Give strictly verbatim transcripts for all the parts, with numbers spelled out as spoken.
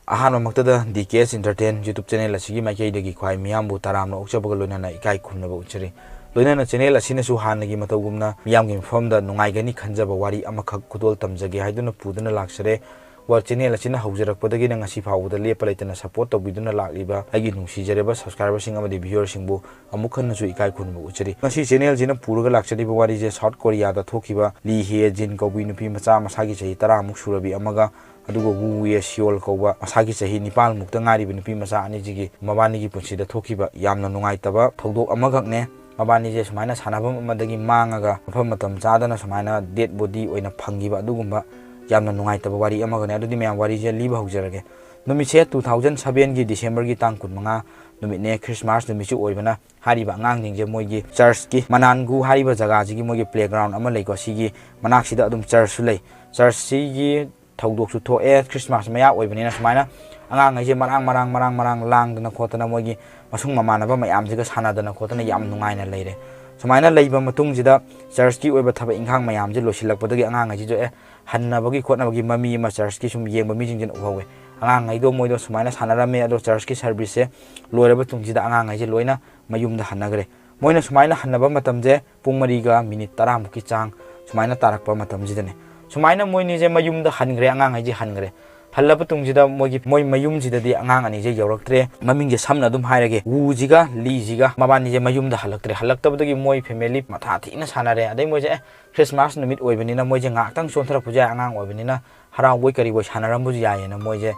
ꯑꯍꯥꯟꯕꯃꯛꯇꯗ D K S Entertain YouTube channel ꯑꯁꯤꯒꯤ ꯃꯥꯏꯀꯩꯗꯒꯤ ꯈ꯭ꯋꯥꯏ ꯃꯤꯌꯥꯝꯕꯨ ꯇꯔꯥꯝꯅ ꯑꯣꯛꯆꯕꯒ ꯂꯣꯏꯅꯅ ꯏꯀꯥꯏ ꯈꯨꯝꯅꯕ ꯎꯠꯆꯔꯤ꯫ ꯂꯣꯏꯅꯅ channel ꯑꯁꯤꯅꯁꯨ ꯍꯥꯟꯅꯒꯤ ꯃꯇꯧꯒꯨꯝꯅ ꯃꯤꯌꯥꯝꯒꯤ ꯃꯐꯝꯗ ꯅꯨꯡꯉꯥꯏꯒꯅꯤ ꯈꯟꯖꯕ ꯋꯥꯔꯤ ꯑꯃꯈꯛ ꯈꯨꯗꯣꯜ ꯇꯝꯖꯒꯦ ꯍꯥꯏꯗꯨꯅ ꯄꯨꯗꯨꯅ ꯂꯥꯛꯆꯔꯦ꯫ ꯋꯥ channel ꯑꯁꯤꯅ ꯍꯧꯖꯔꯛꯄꯗꯒꯤꯅ ꯉꯁꯤ ꯐꯥꯎꯕꯗ ꯂꯦꯞꯄ ꯂꯩꯇꯅ support ꯇꯧꯕꯤꯗꯨꯅ ꯂꯥꯛꯂꯤꯕ ꯑꯩꯒꯤ ꯅꯨꯡꯁꯤꯖꯔꯕ subscriberꯁꯤꯡ ꯑꯃꯗꯤ viewerꯁꯤꯡꯕꯨ ꯑꯃꯨꯛ ꯍꯟꯅꯁꯨ ꯏꯀꯥꯏ ꯈꯨꯝꯅꯕ ꯎꯠꯆꯔꯤ꯫ ꯉꯁꯤ channelꯁꯤꯅ ꯄꯨꯔꯒ ꯂꯥꯛꯆꯔꯤꯕ ꯋꯥꯔꯤꯁꯦ South Koreaꯗ ꯊꯣꯛꯈꯤꯕ ꯂꯤ ꯍꯦ ꯖꯤꯟ ꯀꯧꯕꯤ ꯅꯨꯄꯤ ꯃꯆꯥ ꯃꯁꯥꯒꯤ ꯆꯍꯤ ꯇꯔꯥꯃꯨꯛ ꯁꯨꯔꯕꯤ ꯑꯃꯒ ꯑꯗꯨꯒ ꯋꯨ ꯌꯦ ꯁꯤꯌꯣꯜ ꯀꯧꯕ ꯃꯁꯥꯒꯤ ꯆꯍꯤ ꯅꯤꯄꯥꯟꯃꯨꯛꯇ ꯉꯥꯏꯔꯤꯕ ꯅꯨꯄꯤ ꯃꯆꯥ ꯑꯅꯤꯁꯤꯒꯤ ꯃꯕꯥꯅꯤꯒꯤ ꯄꯨꯟꯁꯤꯗ ꯊꯣꯛꯈꯤꯕ ꯌꯥꯝꯅ ꯅꯨꯡꯉꯥꯏꯇꯕ ꯊꯧꯗꯣꯛ ꯑꯃꯈꯛꯅꯦ꯫ ꯃꯕꯥꯅꯤꯁꯦ ꯁꯨꯃꯥꯏꯅ ꯁꯥꯟꯅꯐꯝ ꯑꯃꯗꯒꯤ ꯃꯥꯡꯉꯒ ꯃꯐꯝ ꯃꯇꯝ ꯆꯥꯗꯅ ꯁꯨꯃꯥꯏꯅ dead body ꯑꯣꯏꯅ ꯐꯪꯈꯤꯕ ꯑꯗꯨꯒꯨꯝꯕ ꯌꯥꯝꯅ ꯅꯨꯡꯉꯥꯏꯇꯕ ꯋꯥꯔꯤ ꯑꯃꯒꯅꯦ꯫ ꯑꯗꯨꯗꯤ ꯃꯌꯥꯝ ꯋꯥꯔꯤꯁꯦ ꯂꯤꯕ ꯍꯧꯖꯔꯒꯦ꯫ ꯅꯨꯃꯤꯠꯁꯦ two thousand sevenꯒꯤ Decemberꯒꯤ ꯇꯥꯡ ꯀꯨꯟꯃꯉꯥ ꯅꯨꯃꯤꯠꯅꯦ, Christmas ꯅꯨꯃꯤꯠꯁꯨ ꯑꯣꯏꯕꯅ ꯍꯥꯏꯔꯤꯕ ꯑꯉꯥꯡꯁꯤꯡꯁꯦ ꯃꯣꯏꯒꯤ churchꯀꯤ ꯃꯅꯥꯟꯒꯨ ꯍꯥꯏꯔꯤꯕ ꯖꯒꯥꯁꯤꯒꯤ ꯃꯣꯏꯒꯤ playground ꯑꯃ ꯂꯩꯀꯣ, ꯁꯤꯒꯤ ꯃꯅꯥꯛꯁꯤꯗ ꯑꯗꯨꯝ churchꯁꯨ ꯂꯩ꯫ Churchꯁꯤꯒꯤ ꯊꯧꯗꯣꯛꯁꯨ ꯊꯣꯛꯑꯦ, Christmas ꯃꯌꯥ ꯑꯣꯏꯕꯅꯤꯅ ꯁꯨꯃꯥꯏꯅ ꯑꯉꯥꯡꯈꯩꯁꯦ ꯃꯔꯥꯡ ꯃꯔꯥꯡ ꯃꯔꯥꯡ ꯃꯔꯥꯡ ꯂꯥꯡꯗꯅ ꯈꯣꯠꯇꯅ ꯃꯣꯏꯒꯤ ꯃꯁꯨꯡ ꯃꯃꯥꯟꯅꯕ ꯃꯌꯥꯝꯁꯤꯒ ꯁꯥꯟꯅꯗꯅ ꯈꯣꯠꯇꯅ ꯌꯥꯝ ꯅꯨꯡꯉꯥꯏꯅ ꯂꯩꯔꯦ꯫ ꯁꯨꯃꯥꯏꯅ ꯂꯩꯕ ꯃꯇꯨꯡꯁꯤꯗ churchꯀꯤ ꯑꯣꯏꯕ ꯊꯕꯛ ꯏꯪꯈꯥꯡ ꯃꯌꯥꯝꯁꯦ ꯂꯣꯏꯁꯤꯜꯂꯛꯄꯗꯒꯤ ꯑꯉꯥꯡꯈꯩꯁꯤꯁꯨ ꯑꯦ ꯍꯟꯅꯕꯒꯤ ꯈꯣꯠꯅꯕꯒꯤ ꯃꯃꯤ ꯑꯃ churchꯀꯤ ꯁꯨꯝ ꯌꯦꯡꯕ ꯃꯤꯁꯤꯡꯁꯤꯅ ꯎꯍꯧꯋꯦ꯫ ꯑꯉꯥꯡꯈꯩꯗꯣ ꯃꯣꯏꯗꯣ ꯁꯨꯃꯥꯏꯅ ꯁꯥꯟꯅꯔꯝꯃꯦ, ꯑꯗꯣ churchꯀꯤ serviceꯁꯦ ꯂꯣꯏꯔꯕ ꯇꯨꯡꯁꯤꯗ ꯑꯉꯥꯡꯈꯩꯁꯦ ꯂꯣꯏꯅ ꯃꯌꯨꯝꯗ ꯍꯟꯅꯈ꯭ꯔꯦ꯫ ꯃꯣꯏꯅ ꯁꯨꯃꯥꯏꯅ ꯍꯟꯅꯕ ꯃꯇꯝꯁꯦ ꯄꯨꯡ ꯃꯔꯤꯒ minute ꯇꯔꯥꯃꯨꯛꯀꯤ ꯆꯥꯡ ꯁꯨꯃꯥꯏꯅ ꯇꯥꯔꯛꯄ ꯃꯇꯝꯁꯤꯗꯅꯦ꯫ ꯁꯨꯃꯥꯏꯅ ꯃꯣꯏꯅꯤꯁꯦ ꯃꯌꯨꯝꯗ ꯍꯟꯈ꯭ꯔꯦ, ꯑꯉꯥꯡꯈꯩꯁꯦ ꯍꯟꯈ꯭ꯔꯦ꯫ ꯍꯜꯂꯕ ꯇꯨꯡꯁꯤꯗ ꯃꯣꯏꯒꯤ, ꯃꯣꯏ ꯃꯌꯨꯝꯁꯤꯗꯗꯤ ꯑꯉꯥꯡ ꯑꯅꯤꯁꯦ ꯌꯧꯔꯛꯇ꯭ꯔꯦ꯫ ꯃꯃꯤꯡꯁꯦ ꯁꯝꯅ ꯑꯗꯨꯝ ꯍꯥꯏꯔꯒꯦ, ꯋꯨꯁꯤꯒ ꯂꯤꯁꯤꯒ ꯃꯕꯥꯅꯤꯁꯦ ꯃꯌꯨꯝꯗ ꯍꯜꯂꯛꯇ꯭ꯔꯦ꯫ ꯍꯜꯂꯛꯇꯕꯗꯒꯤ ꯃꯣꯏ family ꯃꯊꯥ ꯊꯤꯅ ꯁꯥꯟꯅꯔꯦ꯫ ꯑꯗꯩ ꯃꯣꯏꯁꯦ ꯑꯦ Christmas ꯅꯨꯃꯤꯠ ꯑꯣꯏꯕꯅꯤꯅ ꯃꯣꯏꯁꯦ ꯉꯥꯏꯍꯥꯛꯇꯪ ꯆꯣꯟꯊꯔꯛꯄꯁꯨ ꯌꯥꯏ, ꯑꯉꯥꯡ ꯑꯣꯏꯕꯅꯤꯅ ꯍꯔꯥꯎꯕꯣꯏ ꯀꯔꯤꯕꯣꯏ ꯁꯥꯟꯅꯔꯝꯕꯁꯨ ꯌꯥꯏꯌꯦꯅ ꯃꯣꯏꯁꯦ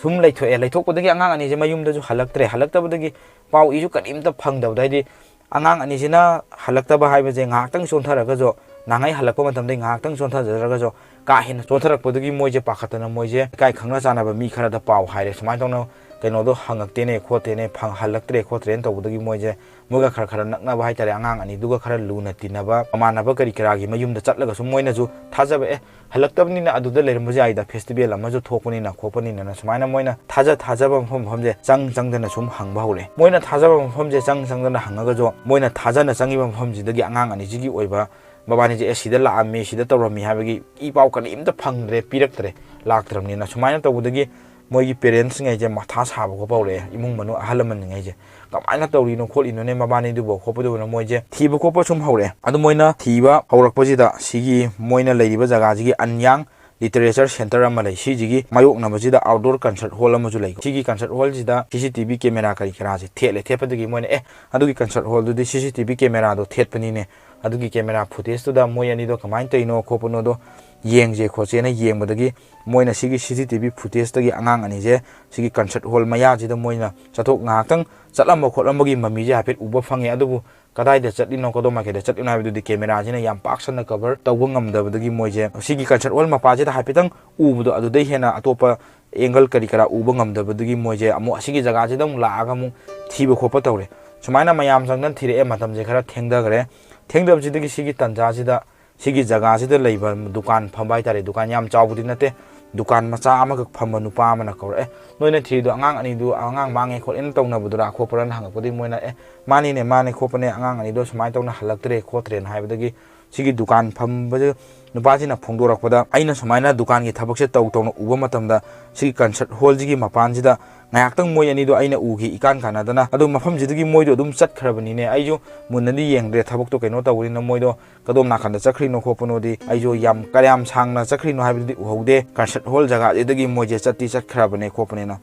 ꯁꯨꯝ ꯂꯩꯊꯣꯛꯑꯦ꯫ ꯂꯩꯊꯣꯛꯄꯗꯒꯤ ꯑꯉꯥꯡ ꯑꯅꯤꯁꯦ ꯃꯌꯨꯝꯗꯁꯨ ꯍꯜꯂꯛꯇ꯭ꯔꯦ꯫ ꯍꯜꯂꯛꯇꯕꯗꯒꯤ ꯄꯥꯎ ꯏꯁꯨ ꯀꯔꯤꯝꯇ ꯐꯪꯗꯕꯗ, ꯍꯥꯏꯗꯤ ꯑꯉꯥꯡ ꯑꯅꯤꯁꯤꯅ ꯍꯜꯂꯛꯇꯕ ꯍꯥꯏꯕꯁꯦ ꯉꯥꯏꯍꯥꯛꯇꯪ ꯆꯣꯟꯊꯔꯒꯁꯨ, ꯅꯍꯥꯟꯉꯩ ꯍꯜꯂꯛꯄ ꯃꯇꯝꯗ ꯉꯥꯏꯍꯥꯛꯇꯪ ꯆꯣꯟꯊꯖꯔꯒꯁꯨ ꯀꯥ ꯍꯦꯟꯅ ꯆꯣꯟꯊꯔꯛꯄꯗꯨꯒꯤ ꯃꯣꯏꯁꯦ ꯄꯥꯈꯠꯇꯅ ꯃꯣꯏꯁꯦ ꯏꯀꯥꯏ ꯈꯪꯅ ꯆꯥꯟꯅꯕ ꯃꯤ ꯈꯔꯗ ꯄꯥꯎ ꯍꯥꯏꯔꯦ, ꯁꯨꯃꯥꯏꯅ ꯇꯧꯅ ꯀꯩꯅꯣꯗꯣ ꯍꯪꯉꯛꯇꯦꯅꯦ ꯈꯣꯠꯇꯦꯅꯦ, ꯐꯪ-, ꯍꯜꯂꯛꯇ꯭ꯔꯦ ꯈꯣꯠꯇ꯭ꯔꯦꯅ ꯇꯧꯕꯗꯒꯤ ꯃꯣꯏꯁꯦ ꯃꯣꯏꯒ ꯈꯔ ꯈꯔ ꯅꯛꯅꯕ ꯍꯥꯏꯇꯥꯔꯦ, ꯑꯉꯥꯡ ꯑꯅꯤꯗꯨꯒ ꯈꯔ ꯂꯨꯅ ꯇꯤꯟꯅꯕ ꯃꯃꯥꯟꯅꯕ ꯀꯔꯤ ꯀꯔꯥꯒꯤ ꯃꯌꯨꯝꯗ ꯆꯠꯂꯒꯁꯨ ꯃꯣꯏꯅꯁꯨ ꯊꯥꯖꯕ, ꯑꯦ ꯍꯜꯂꯛꯇꯕꯅꯤꯅ ꯑꯗꯨꯗ ꯂꯩꯔꯝꯕꯁꯨ ꯌꯥꯏꯗ, festival ꯑꯃꯁꯨ ꯊꯣꯛꯄꯅꯤꯅ ꯈꯣꯠꯄꯅꯤꯅꯅ ꯁꯨꯃꯥꯏꯅ ꯃꯣꯏꯅ ꯊꯥꯖ ꯊꯥꯖꯕ ꯃꯐꯝ ꯃꯐꯝꯁꯦ ꯆꯪ ꯆꯪꯗꯅ ꯁꯨꯝ ꯍꯪꯕ ꯍꯧꯔꯦ꯫ ꯃꯣꯏꯅ ꯊꯥꯖꯕ ꯃꯐꯝꯁꯦ ꯆꯪ ꯆꯪꯗꯅ ꯍꯪꯉꯒꯁꯨ ꯃꯣꯏꯅ ꯊꯥꯖꯅ ꯆꯪꯉꯤꯕ ꯃꯐꯝꯁꯤꯗꯒꯤ ꯑꯉꯥꯡ ꯑꯅꯤꯁꯤꯒꯤ ꯑꯣꯏꯕ ꯃꯕꯥꯅꯤꯁꯦ ꯑꯦ ꯁꯤꯗ ꯂꯥꯛꯑꯝꯃꯤ, ꯁꯤꯗ ꯇꯧꯔꯝꯃꯤ ꯍꯥꯏꯕꯒꯤ ꯏ ꯄꯥꯎ ꯀꯔꯤꯝꯇ ꯐꯪꯗ꯭ꯔꯦ, ꯄꯤꯔꯛꯇ꯭ꯔꯦ, ꯂꯥꯛꯇ꯭ꯔꯕꯅꯤꯅ꯫ ꯁꯨꯃꯥꯏꯅ ꯇꯧꯕꯗꯒꯤ ꯃꯣꯏꯒꯤ parents ꯉꯩꯁꯦ ꯃꯊꯥ ꯁꯥꯕ ꯈꯣꯠꯄ ꯍꯧꯔꯛꯑꯦ, ꯏꯃꯨꯡ ꯃꯅꯨꯡ ꯑꯍꯜ ꯂꯃꯟꯉꯩꯁꯦ꯫ ꯀꯃꯥꯏꯅ ꯇꯧꯔꯤꯅꯣ ꯈꯣꯠꯂꯤꯅꯣꯅꯦ ꯃꯕꯥꯅꯤꯗꯨꯕꯨ ꯈꯣꯠꯄꯗꯨꯕꯨꯅ ꯃꯣꯏꯁꯦ ꯊꯤꯕ ꯈꯣꯠꯄ ꯁꯨꯝ ꯍꯧꯔꯛꯑꯦ꯫ ꯑꯗꯨ ꯃꯣꯏꯅ ꯊꯤꯕ ꯍꯧꯔꯛꯄꯁꯤꯗ ꯁꯤꯒꯤ ꯃꯣꯏꯅ ꯂꯩꯔꯤꯕ ꯖꯒꯥꯁꯤꯒꯤ ꯑꯟꯌꯥꯡ Literature Centre ꯑꯃ ꯂꯩ꯫ ꯁꯤꯁꯤꯒꯤ ꯃꯥꯌꯣꯛꯅꯕꯁꯤꯗ outdoor concert hall ꯑꯃꯁꯨ ꯂꯩ꯫ ꯁꯤꯒꯤ concert hallꯁꯤꯗ CCTV camera ꯀꯔꯤ ꯀꯔꯥꯁꯦ ꯊꯦꯠꯂꯦ꯫ ꯊꯦꯠꯄꯗꯒꯤ ꯃꯣꯏꯅ, "ꯑꯦ, ꯑꯗꯨꯒꯤ concert hallꯗꯨꯗꯤ CCTV cameraꯗꯣ ꯊꯦꯠꯄꯅꯤꯅꯦ, ꯑꯗꯨꯒꯤ camera footageꯇꯨꯗ ꯃꯣꯏ ꯑꯅꯤꯗꯣ ꯀꯃꯥꯏꯅ ꯇꯧꯔꯤꯅꯣ ꯈꯣꯠꯄꯅꯣꯗꯣ ꯌꯦꯡꯁꯦ ꯈꯣꯠꯁꯦꯅ" ꯌꯦꯡꯕꯗꯒꯤ ꯃꯣꯏꯅ ꯁꯤꯒꯤ CCTV footageꯇꯒꯤ ꯑꯉꯥꯡ ꯑꯅꯤꯁꯦ ꯁꯤꯒꯤ concert hall ꯃꯌꯥꯁꯤꯗ ꯃꯣꯏꯅ ꯆꯠꯊꯣꯛ, ꯉꯥꯏꯍꯥꯛꯇꯪ ꯆꯠꯂꯝꯕ ꯈꯣꯠꯂꯝꯕꯒꯤ ꯃꯃꯤꯁꯦ ꯍꯥꯏꯐꯦꯠ ꯎꯕ ꯐꯪꯉꯦ꯫ ꯑꯗꯨꯕꯨ ꯀꯗꯥꯏꯗ ꯆꯠꯂꯤꯅꯣ, ꯀꯗꯣꯝ ꯃꯥꯏꯀꯩꯗ ꯆꯠꯂꯤꯅꯣ ꯍꯥꯏꯕꯗꯨꯗꯤ cameraꯁꯤꯅ ꯌꯥꯝ ꯄꯥꯛ ꯁꯟꯅ cover ꯇꯧꯕ ꯉꯝꯗꯕꯗꯒꯤ ꯃꯣꯏꯁꯦ ꯁꯤꯒꯤ concert hall ꯃꯄꯥꯁꯤꯗ ꯍꯥꯏꯐꯦꯠꯇꯪ ꯎꯕꯗꯣ, ꯑꯗꯨꯗꯩ ꯍꯦꯟꯅ ꯑꯇꯣꯞꯄ angle ꯀꯔꯤ ꯀꯔꯥ ꯎꯕ ꯉꯝꯗꯕꯗꯒꯤ ꯃꯣꯏꯁꯦ ꯑꯃꯨꯛ ꯑꯁꯤꯒꯤ ꯖꯒꯥꯁꯤꯗ ꯑꯃꯨꯛ ꯂꯥꯛꯑꯒ ꯑꯃꯨꯛ ꯊꯤꯕ ꯈꯣꯠꯄ ꯇꯧꯔꯦ꯫ ꯁꯨꯃꯥꯏꯅ ꯃꯌꯥꯝ ꯆꯪꯗꯅ ꯊꯤꯔꯛꯑꯦ꯫ ꯃꯇꯝꯁꯦ ꯈꯔ ꯊꯦꯡꯊꯈ꯭ꯔꯦ꯫ ꯊꯦꯡꯊꯕꯁꯤꯗꯒꯤ ꯁꯤꯒꯤ ꯇꯟꯖꯥꯁꯤꯗ ꯁꯤꯒꯤ ꯖꯒꯥꯁꯤꯗ ꯂꯩꯕ ꯗꯨꯀꯥꯟ ꯐꯝꯕ ꯍꯥꯏꯇꯥꯔꯦ, ꯗꯨꯀꯥꯟ ꯌꯥꯝ ꯆꯥꯎꯕꯗꯤ ꯅꯠꯇꯦ, ꯗꯨꯀꯥꯟ ꯃꯆꯥ ꯑꯃꯈꯛ ꯐꯝꯕ ꯅꯨꯄꯥ ꯑꯃꯅ ꯀꯧꯔꯛꯑꯦ꯫ "ꯅꯣꯏꯅ ꯊꯤꯔꯤꯗꯣ ꯑꯉꯥꯡ ꯑꯅꯤꯗꯨ ꯑꯉꯥꯡ ꯃꯥꯡꯉꯦ ꯈꯣꯠꯂꯦꯅ ꯇꯧꯅꯕꯗꯨꯔꯥ ꯈꯣꯠꯄ꯭ꯔꯥꯅ?" ꯍꯪꯉꯛꯄꯗꯒꯤ ꯃꯣꯏꯅ, "ꯑꯦ, ꯃꯥꯅꯤꯅꯦ, ꯃꯥꯅꯦ ꯈꯣꯠꯄꯅꯦ, ꯑꯉꯥꯡ ꯑꯅꯤꯗꯣ ꯁꯨꯃꯥꯏꯅ ꯇꯧꯅ ꯍꯜꯂꯛꯇ꯭ꯔꯦ ꯈꯣꯠꯇ꯭ꯔꯦꯅ" ꯍꯥꯏꯕꯗꯒꯤ ꯁꯤꯒꯤ ꯗꯨꯀꯥꯟ ꯐꯝꯕ ꯅꯨꯄꯥꯁꯤꯅ ꯐꯣꯡꯗꯣꯔꯛꯄꯗ, ꯑꯩꯅ ꯁꯨꯃꯥꯏꯅ ꯗꯨꯀꯥꯟꯒꯤ ꯊꯕꯛꯁꯦ ꯇꯧ ꯇꯧꯅ ꯎꯕ ꯃꯇꯝꯗ ꯁꯤꯒꯤ concert hallꯁꯤꯒꯤ ꯃꯄꯥꯟꯁꯤꯗ ꯉꯥꯏꯍꯥꯛꯇꯪ ꯃꯣꯏ ꯑꯅꯤꯗꯣ ꯑꯩꯅ ꯎꯈꯤ ꯏꯀꯥꯟ ꯀꯥꯟꯅꯗꯅ꯫ ꯑꯗꯨ ꯃꯐꯝꯁꯤꯗꯒꯤ ꯃꯣꯏꯗꯣ ꯑꯗꯨꯝ ꯆꯠꯈ꯭ꯔꯕꯅꯤꯅꯦ꯫ ꯑꯩꯁꯨ ꯃꯨꯟꯅꯗꯤ ꯌꯦꯡꯗ꯭ꯔꯦ, ꯊꯕꯛꯇꯣ ꯀꯩꯅꯣ ꯇꯧꯕꯅꯤꯅ꯫ ꯃꯣꯏꯗꯣ ꯀꯗꯣꯝ ꯅꯥꯀꯟꯗ ꯆꯠꯈ꯭ꯔꯤꯅꯣ ꯈꯣꯠꯄꯅꯣꯗꯤ ꯑꯩꯁꯨ ꯌꯥꯝ ꯀꯌꯥꯝ ꯁꯥꯡꯅ ꯆꯠꯈ꯭ꯔꯤꯅꯣ ꯍꯥꯏꯕꯗꯨꯗꯤ ꯎꯍꯧꯗꯦ꯫ Concert hall ꯖꯒꯥꯁꯤꯗꯒꯤ ꯃꯣꯏꯁꯦ ꯆꯠꯇꯤ ꯆꯠꯈ꯭ꯔꯕꯅꯦ ꯈꯣꯠꯄꯅꯦꯅ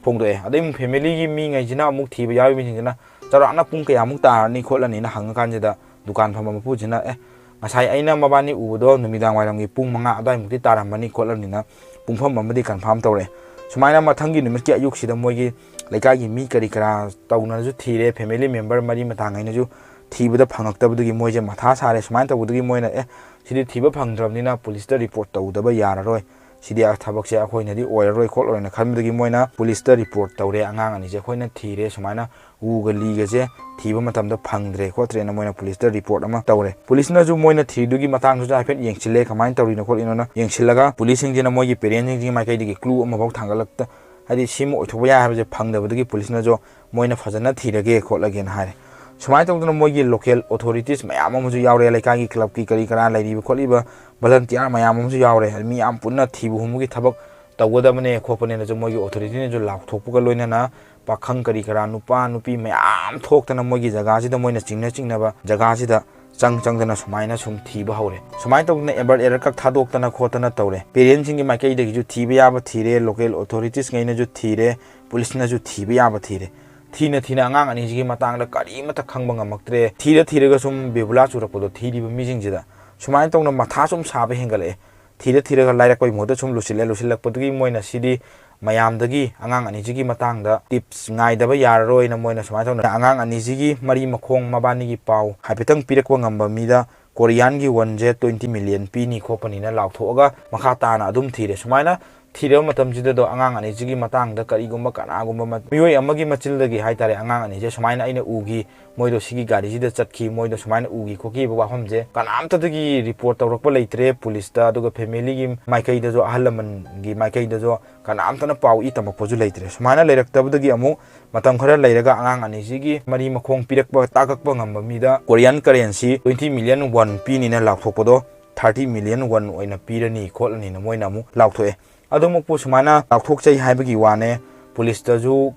ꯐꯣꯡꯗꯣꯛꯑꯦ꯫ ꯑꯗꯩ ꯑꯃꯨꯛ familyꯒꯤ ꯃꯤꯉꯩꯁꯤꯅ ꯑꯃꯨꯛ ꯊꯤꯕ ꯌꯥꯎꯔꯤꯕꯁꯤꯡꯁꯤꯅ, "ꯆꯥꯎꯔꯥꯛꯅ ꯄꯨꯡ ꯀꯌꯥꯃꯨꯛ ꯇꯥꯔꯅꯤ ꯈꯣꯠꯂꯅꯤꯅ?" ꯍꯪꯉꯀꯥꯟꯁꯤꯗ ꯗꯨꯀꯥꯟ ꯐꯝꯕ ꯃꯄꯨꯁꯤꯅ, "ꯑꯦ, ꯉꯁꯥꯏ ꯑꯩꯅ ꯃꯕꯥꯅꯤ ꯎꯕꯗꯣ ꯅꯨꯃꯤꯗꯥꯡ ꯋꯥꯏꯔꯝꯒꯤ ꯄꯨꯡ ꯃꯉꯥ ꯑꯗꯨꯋꯥꯏꯃꯨꯛꯇꯤ ꯇꯥꯔꯝꯃꯅꯤ ꯈꯣꯠꯂꯅꯤꯅ" ꯄꯨꯡꯐꯝ ꯑꯃꯗꯤ confirm ꯇꯧꯔꯛꯑꯦ꯫ ꯁꯨꯃꯥꯏꯅ ꯃꯊꯪꯒꯤ ꯅꯨꯃꯤꯠꯀꯤ ꯑꯌꯨꯛꯁꯤꯗ ꯃꯣꯏꯒꯤ ꯂꯩꯀꯥꯏꯒꯤ ꯃꯤ ꯀꯔꯤ ꯀꯔꯥ ꯇꯧꯅꯁꯨ ꯊꯤꯔꯦ, family member ꯃꯔꯤ ꯃꯇꯥꯉꯩꯅꯁꯨ ꯊꯤꯕꯗ ꯐꯪꯉꯛꯇꯕꯗꯒꯤ ꯃꯣꯏꯁꯦ ꯃꯊꯥ ꯁꯥꯔꯦ꯫ ꯁꯨꯃꯥꯏꯅ ꯇꯧꯕꯗꯒꯤ ꯃꯣꯏꯅ, "ꯑꯦ, ꯁꯤꯗꯤ ꯊꯤꯕ ꯐꯪꯗ꯭ꯔꯕꯅꯤꯅ ꯄꯨꯂꯤꯁꯇ report ꯇꯧꯗꯕ ꯌꯥꯔꯔꯣꯏ, ꯁꯤꯗꯤ ꯑ ꯊꯕꯛꯁꯦ ꯑꯩꯈꯣꯏꯅꯗꯤ ꯑꯣꯏꯔꯔꯣꯏ ꯈꯣꯠꯂꯔꯣꯏꯅ" ꯈꯟꯕꯗꯒꯤ ꯃꯣꯏꯅ ꯄꯨꯂꯤꯁꯇ report ꯇꯧꯔꯦ꯫ "ꯑꯉꯥꯡ ꯑꯅꯤꯁꯦ ꯑꯩꯈꯣꯏꯅ ꯊꯤꯔꯦ, ꯁꯨꯃꯥꯏꯅ ꯎꯒ ꯂꯤꯒꯁꯦ ꯊꯤꯕ ꯃꯇꯝꯗ ꯐꯪꯗ꯭ꯔꯦ ꯈꯣꯠꯇ꯭ꯔꯦꯅ" ꯃꯣꯏꯅ ꯄꯨꯂꯤꯁꯇ report ꯑꯃ ꯇꯧꯔꯦ꯫ ꯄꯨꯂꯤꯁꯅꯁꯨ ꯃꯣꯏꯅ ꯊꯤꯗꯨꯒꯤ ꯃꯇꯥꯡꯗꯨꯁꯨ ꯍꯥꯏꯐꯦꯠ ꯌꯦꯡꯁꯤꯜꯂꯦ, ꯀꯃꯥꯏꯅ ꯇꯧꯔꯤꯅꯣ ꯈꯣꯠꯂꯤꯅꯣꯅ ꯌꯦꯡꯁꯤꯜꯂꯒ ꯄꯨꯂꯤꯁꯁꯤꯡꯁꯤꯅ ꯃꯣꯏꯒꯤ parentꯁꯤꯡꯒꯤ ꯃꯥꯏꯀꯩꯗꯒꯤ clue ꯑꯃꯐꯥꯎ ꯊꯥꯡꯒꯠꯂꯛꯇ, ꯍꯥꯏꯗꯤ ꯁꯤꯃ ꯑꯣꯏꯊꯣꯛꯄ ꯌꯥꯏ ꯍꯥꯏꯕꯁꯦ ꯐꯪꯗꯕꯗꯒꯤ ꯄꯨꯂꯤꯁꯅꯁꯨ ꯃꯣꯏꯅ ꯐꯖꯅ ꯊꯤꯔꯒꯦ ꯈꯣꯠꯂꯒꯦꯅ ꯍꯥꯏꯔꯦ꯫ ꯁꯨꯃꯥꯏꯅ ꯇꯧꯗꯅ ꯃꯣꯏꯒꯤ local authorities ꯃꯌꯥꯝ ꯑꯃꯁꯨ ꯌꯥꯎꯔꯦ, ꯂꯩꯀꯥꯏꯒꯤ clubꯀꯤ ꯀꯔꯤ ꯀꯔꯥ ꯂꯩꯔꯤꯕ ꯈꯣꯠꯂꯤꯕ volunteer ꯃꯌꯥꯝ ꯑꯃꯁꯨ ꯌꯥꯎꯔꯦ꯫ ꯃꯤ ꯌꯥꯝ ꯄꯨꯟꯅ ꯊꯤꯕ ꯍꯨꯝꯕꯒꯤ ꯊꯕꯛ ꯇꯧꯒꯗꯕꯅꯦ ꯈꯣꯠꯄꯅꯦꯅꯁꯨ ꯃꯣꯏꯒꯤ ꯑꯣꯊꯣꯔꯤꯇꯤꯅꯁꯨ ꯂꯥꯎꯊꯣꯛꯄꯒ ꯂꯣꯏꯅꯅ ꯄꯥꯈꯪ ꯀꯔꯤ ꯀꯔꯥ, ꯅꯨꯄꯥ ꯅꯨꯄꯤ ꯃꯌꯥꯝ ꯊꯣꯛꯇꯅ ꯃꯣꯏꯒꯤ ꯖꯒꯥꯁꯤꯗ, ꯃꯣꯏꯅ ꯆꯤꯡꯅ ꯆꯤꯡꯅꯕ ꯖꯒꯥꯁꯤꯗ ꯆꯪ ꯆꯪꯗꯅ ꯁꯨꯃꯥꯏꯅ ꯁꯨꯝ ꯊꯤꯕ ꯍꯧꯔꯦ꯫ ꯁꯨꯃꯥꯏꯅ ꯇꯧꯗꯅ ꯑꯦꯝꯕꯔ ꯑꯦꯂꯔꯠꯀ ꯊꯥꯗꯣꯛꯇꯅ ꯈꯣꯠꯇꯅ ꯇꯧꯔꯦ꯫ ꯄꯦꯔꯦꯟꯁꯤꯡꯒꯤ ꯃꯥꯏꯀꯩꯗꯒꯤꯁꯨ ꯊꯤꯕ ꯌꯥꯕ ꯊꯤꯔꯦ, ꯂꯣꯀꯦꯜ ꯑꯣꯊꯣꯔꯤꯇꯤꯁꯉꯩꯅꯁꯨ ꯊꯤꯔꯦ, ꯄꯨꯂꯤꯁꯅꯁꯨ ꯊꯤꯕ ꯌꯥꯕ ꯊꯤꯔꯦ꯫ ꯊꯤꯅ ꯊꯤꯅ ꯑꯉꯥꯡ ꯑꯅꯤꯁꯤꯒꯤ ꯃꯇꯥꯡꯗ ꯀꯔꯤꯃꯠꯇ ꯈꯪꯕ ꯉꯝꯃꯛꯇ꯭ꯔꯦ꯫ ꯊꯤꯔ ꯊꯤꯔꯒ ꯁꯨꯝ ꯕꯦꯕꯨꯂꯥ ꯆꯨꯔꯛꯄꯗꯣ ꯊꯤꯔꯤꯕ ꯃꯤꯁꯤꯡꯁꯤꯗ꯫ ꯁꯨꯃꯥꯏꯅ ꯇꯧꯅ ꯃꯊꯥ ꯁꯨꯝ ꯁꯥꯕ ꯍꯦꯟꯒꯠꯂꯛꯑꯦ꯫ ꯊꯤꯔ ꯊꯤꯔꯒ ꯂꯥꯏꯔꯛꯄꯒꯤ ꯃꯍꯨꯠꯇ ꯁꯨꯝ ꯂꯨꯁꯤꯜꯂꯦ꯫ ꯂꯨꯁꯤꯜꯂꯛꯄꯗꯨꯒꯤ ꯃꯣꯏꯅ ꯁꯤꯗꯤ ꯃꯌꯥꯝꯗꯒꯤ ꯑꯉꯥꯡ ꯑꯅꯤꯁꯤꯒꯤ ꯃꯇꯥꯡꯗ ꯇꯤꯞꯁ ꯉꯥꯏꯗꯕ ꯌꯥꯔꯔꯣꯏꯅ ꯃꯣꯏꯅ ꯁꯨꯃꯥꯏꯅ ꯇꯧꯅ ꯑꯉꯥꯡ ꯑꯅꯤꯁꯤꯒꯤ ꯃꯔꯤ ꯃꯈꯣꯡ, ꯃꯕꯥꯅꯤꯒꯤ ꯄꯥꯎ ꯍꯥꯏꯐꯦꯠꯇꯪ ꯄꯤꯔꯛꯄ ꯉꯝꯕ ꯃꯤꯗ ꯀꯣꯔꯤꯌꯥꯟꯒꯤ ꯋꯟꯁꯦ ꯇ꯭ꯋꯦꯟꯇꯤ ꯃꯤꯂꯤꯌꯟ ꯄꯤꯅꯤ ꯈꯣꯠꯄꯅꯤꯅ ꯂꯥꯎꯊꯣꯛꯑꯒ ꯃꯈꯥ ꯇꯥꯅ ꯑꯗꯨꯝ ꯊꯤꯔꯦ꯫ ꯁꯨꯃꯥꯏꯅ ꯊꯤꯔꯕ ꯃꯇꯝꯁꯤꯗꯗꯣ ꯑꯉꯥꯡ ꯑꯅꯤꯁꯤꯒꯤ ꯃꯇꯥꯡꯗ ꯀꯔꯤꯒꯨꯝꯕ ꯀꯅꯥꯒꯨꯝꯕ ꯃ-, ꯃꯤꯑꯣꯏ ꯑꯃꯒꯤ ꯃꯆꯤꯜꯗꯒꯤ ꯍꯥꯏꯇꯥꯔꯦ, ꯑꯉꯥꯡ ꯑꯅꯤꯁꯦ ꯁꯨꯃꯥꯏꯅ ꯑꯩꯅ ꯎꯈꯤ, ꯃꯣꯏꯗꯣ ꯁꯤꯒꯤ ꯒꯥꯔꯤꯁꯤꯗ ꯆꯠꯈꯤ, ꯃꯣꯏꯗꯣ ꯁꯨꯃꯥꯏꯅ ꯎꯈꯤ ꯈꯣꯠꯈꯤꯕ ꯋꯥꯐꯝꯁꯦ ꯀꯅꯥꯝꯇꯗꯒꯤ ꯔꯤꯄꯣꯔꯠ ꯇꯧꯔꯛꯄ ꯂꯩꯇ꯭ꯔꯦ ꯄꯨꯂꯤꯁꯇ, ꯑꯗꯨꯒ ꯐꯦꯃꯤꯂꯤꯒꯤ ꯃꯥꯏꯀꯩꯗꯁꯨ, ꯑꯍꯜ ꯂꯃꯟꯒꯤ ꯃꯥꯏꯀꯩꯗꯁꯨ ꯀꯅꯥꯝꯇꯅ ꯄꯥꯎ ꯏ ꯇꯝꯃꯛꯄꯁꯨ ꯂꯩꯇ꯭ꯔꯦ꯫ ꯁꯨꯃꯥꯏꯅ ꯂꯩꯔꯛꯇꯕꯗꯒꯤ ꯑꯃꯨꯛ ꯃꯇꯝ ꯈꯔ ꯂꯩꯔꯒ ꯑꯉꯥꯡ ꯑꯅꯤꯁꯤꯒꯤ ꯃꯔꯤ ꯃꯈꯣꯡ ꯄꯤꯔꯛꯄ, ꯇꯥꯛꯂꯛꯄ ꯉꯝꯕ ꯃꯤꯗ ꯀꯣꯔꯤꯌꯟ ꯀꯔꯦꯟꯁꯤ ꯇ꯭ꯋꯦꯟꯇꯤ ꯃꯤꯂꯤꯌꯟ ꯋꯟ ꯄꯤꯅꯤꯅ ꯂꯥꯎꯊꯣꯛꯄꯗꯣ ꯊꯥꯔꯇꯤ ꯃꯤꯂꯤꯌꯟ ꯋꯟ ꯑꯣꯏꯅ ꯄꯤꯔꯅꯤ ꯈꯣꯠꯂꯅꯤꯅ ꯃꯣꯏꯅ ꯑꯃꯨꯛ ꯂꯥꯎꯊꯣꯛꯑꯦ꯫ ꯑꯗꯨꯃꯛꯄꯨ ꯁꯨꯃꯥꯏꯅ ꯂꯥꯎꯊꯣꯛꯆꯩ ꯍꯥꯏꯕꯒꯤ ꯋꯥꯅꯦ, ꯄꯨꯂꯤꯁꯇꯁꯨ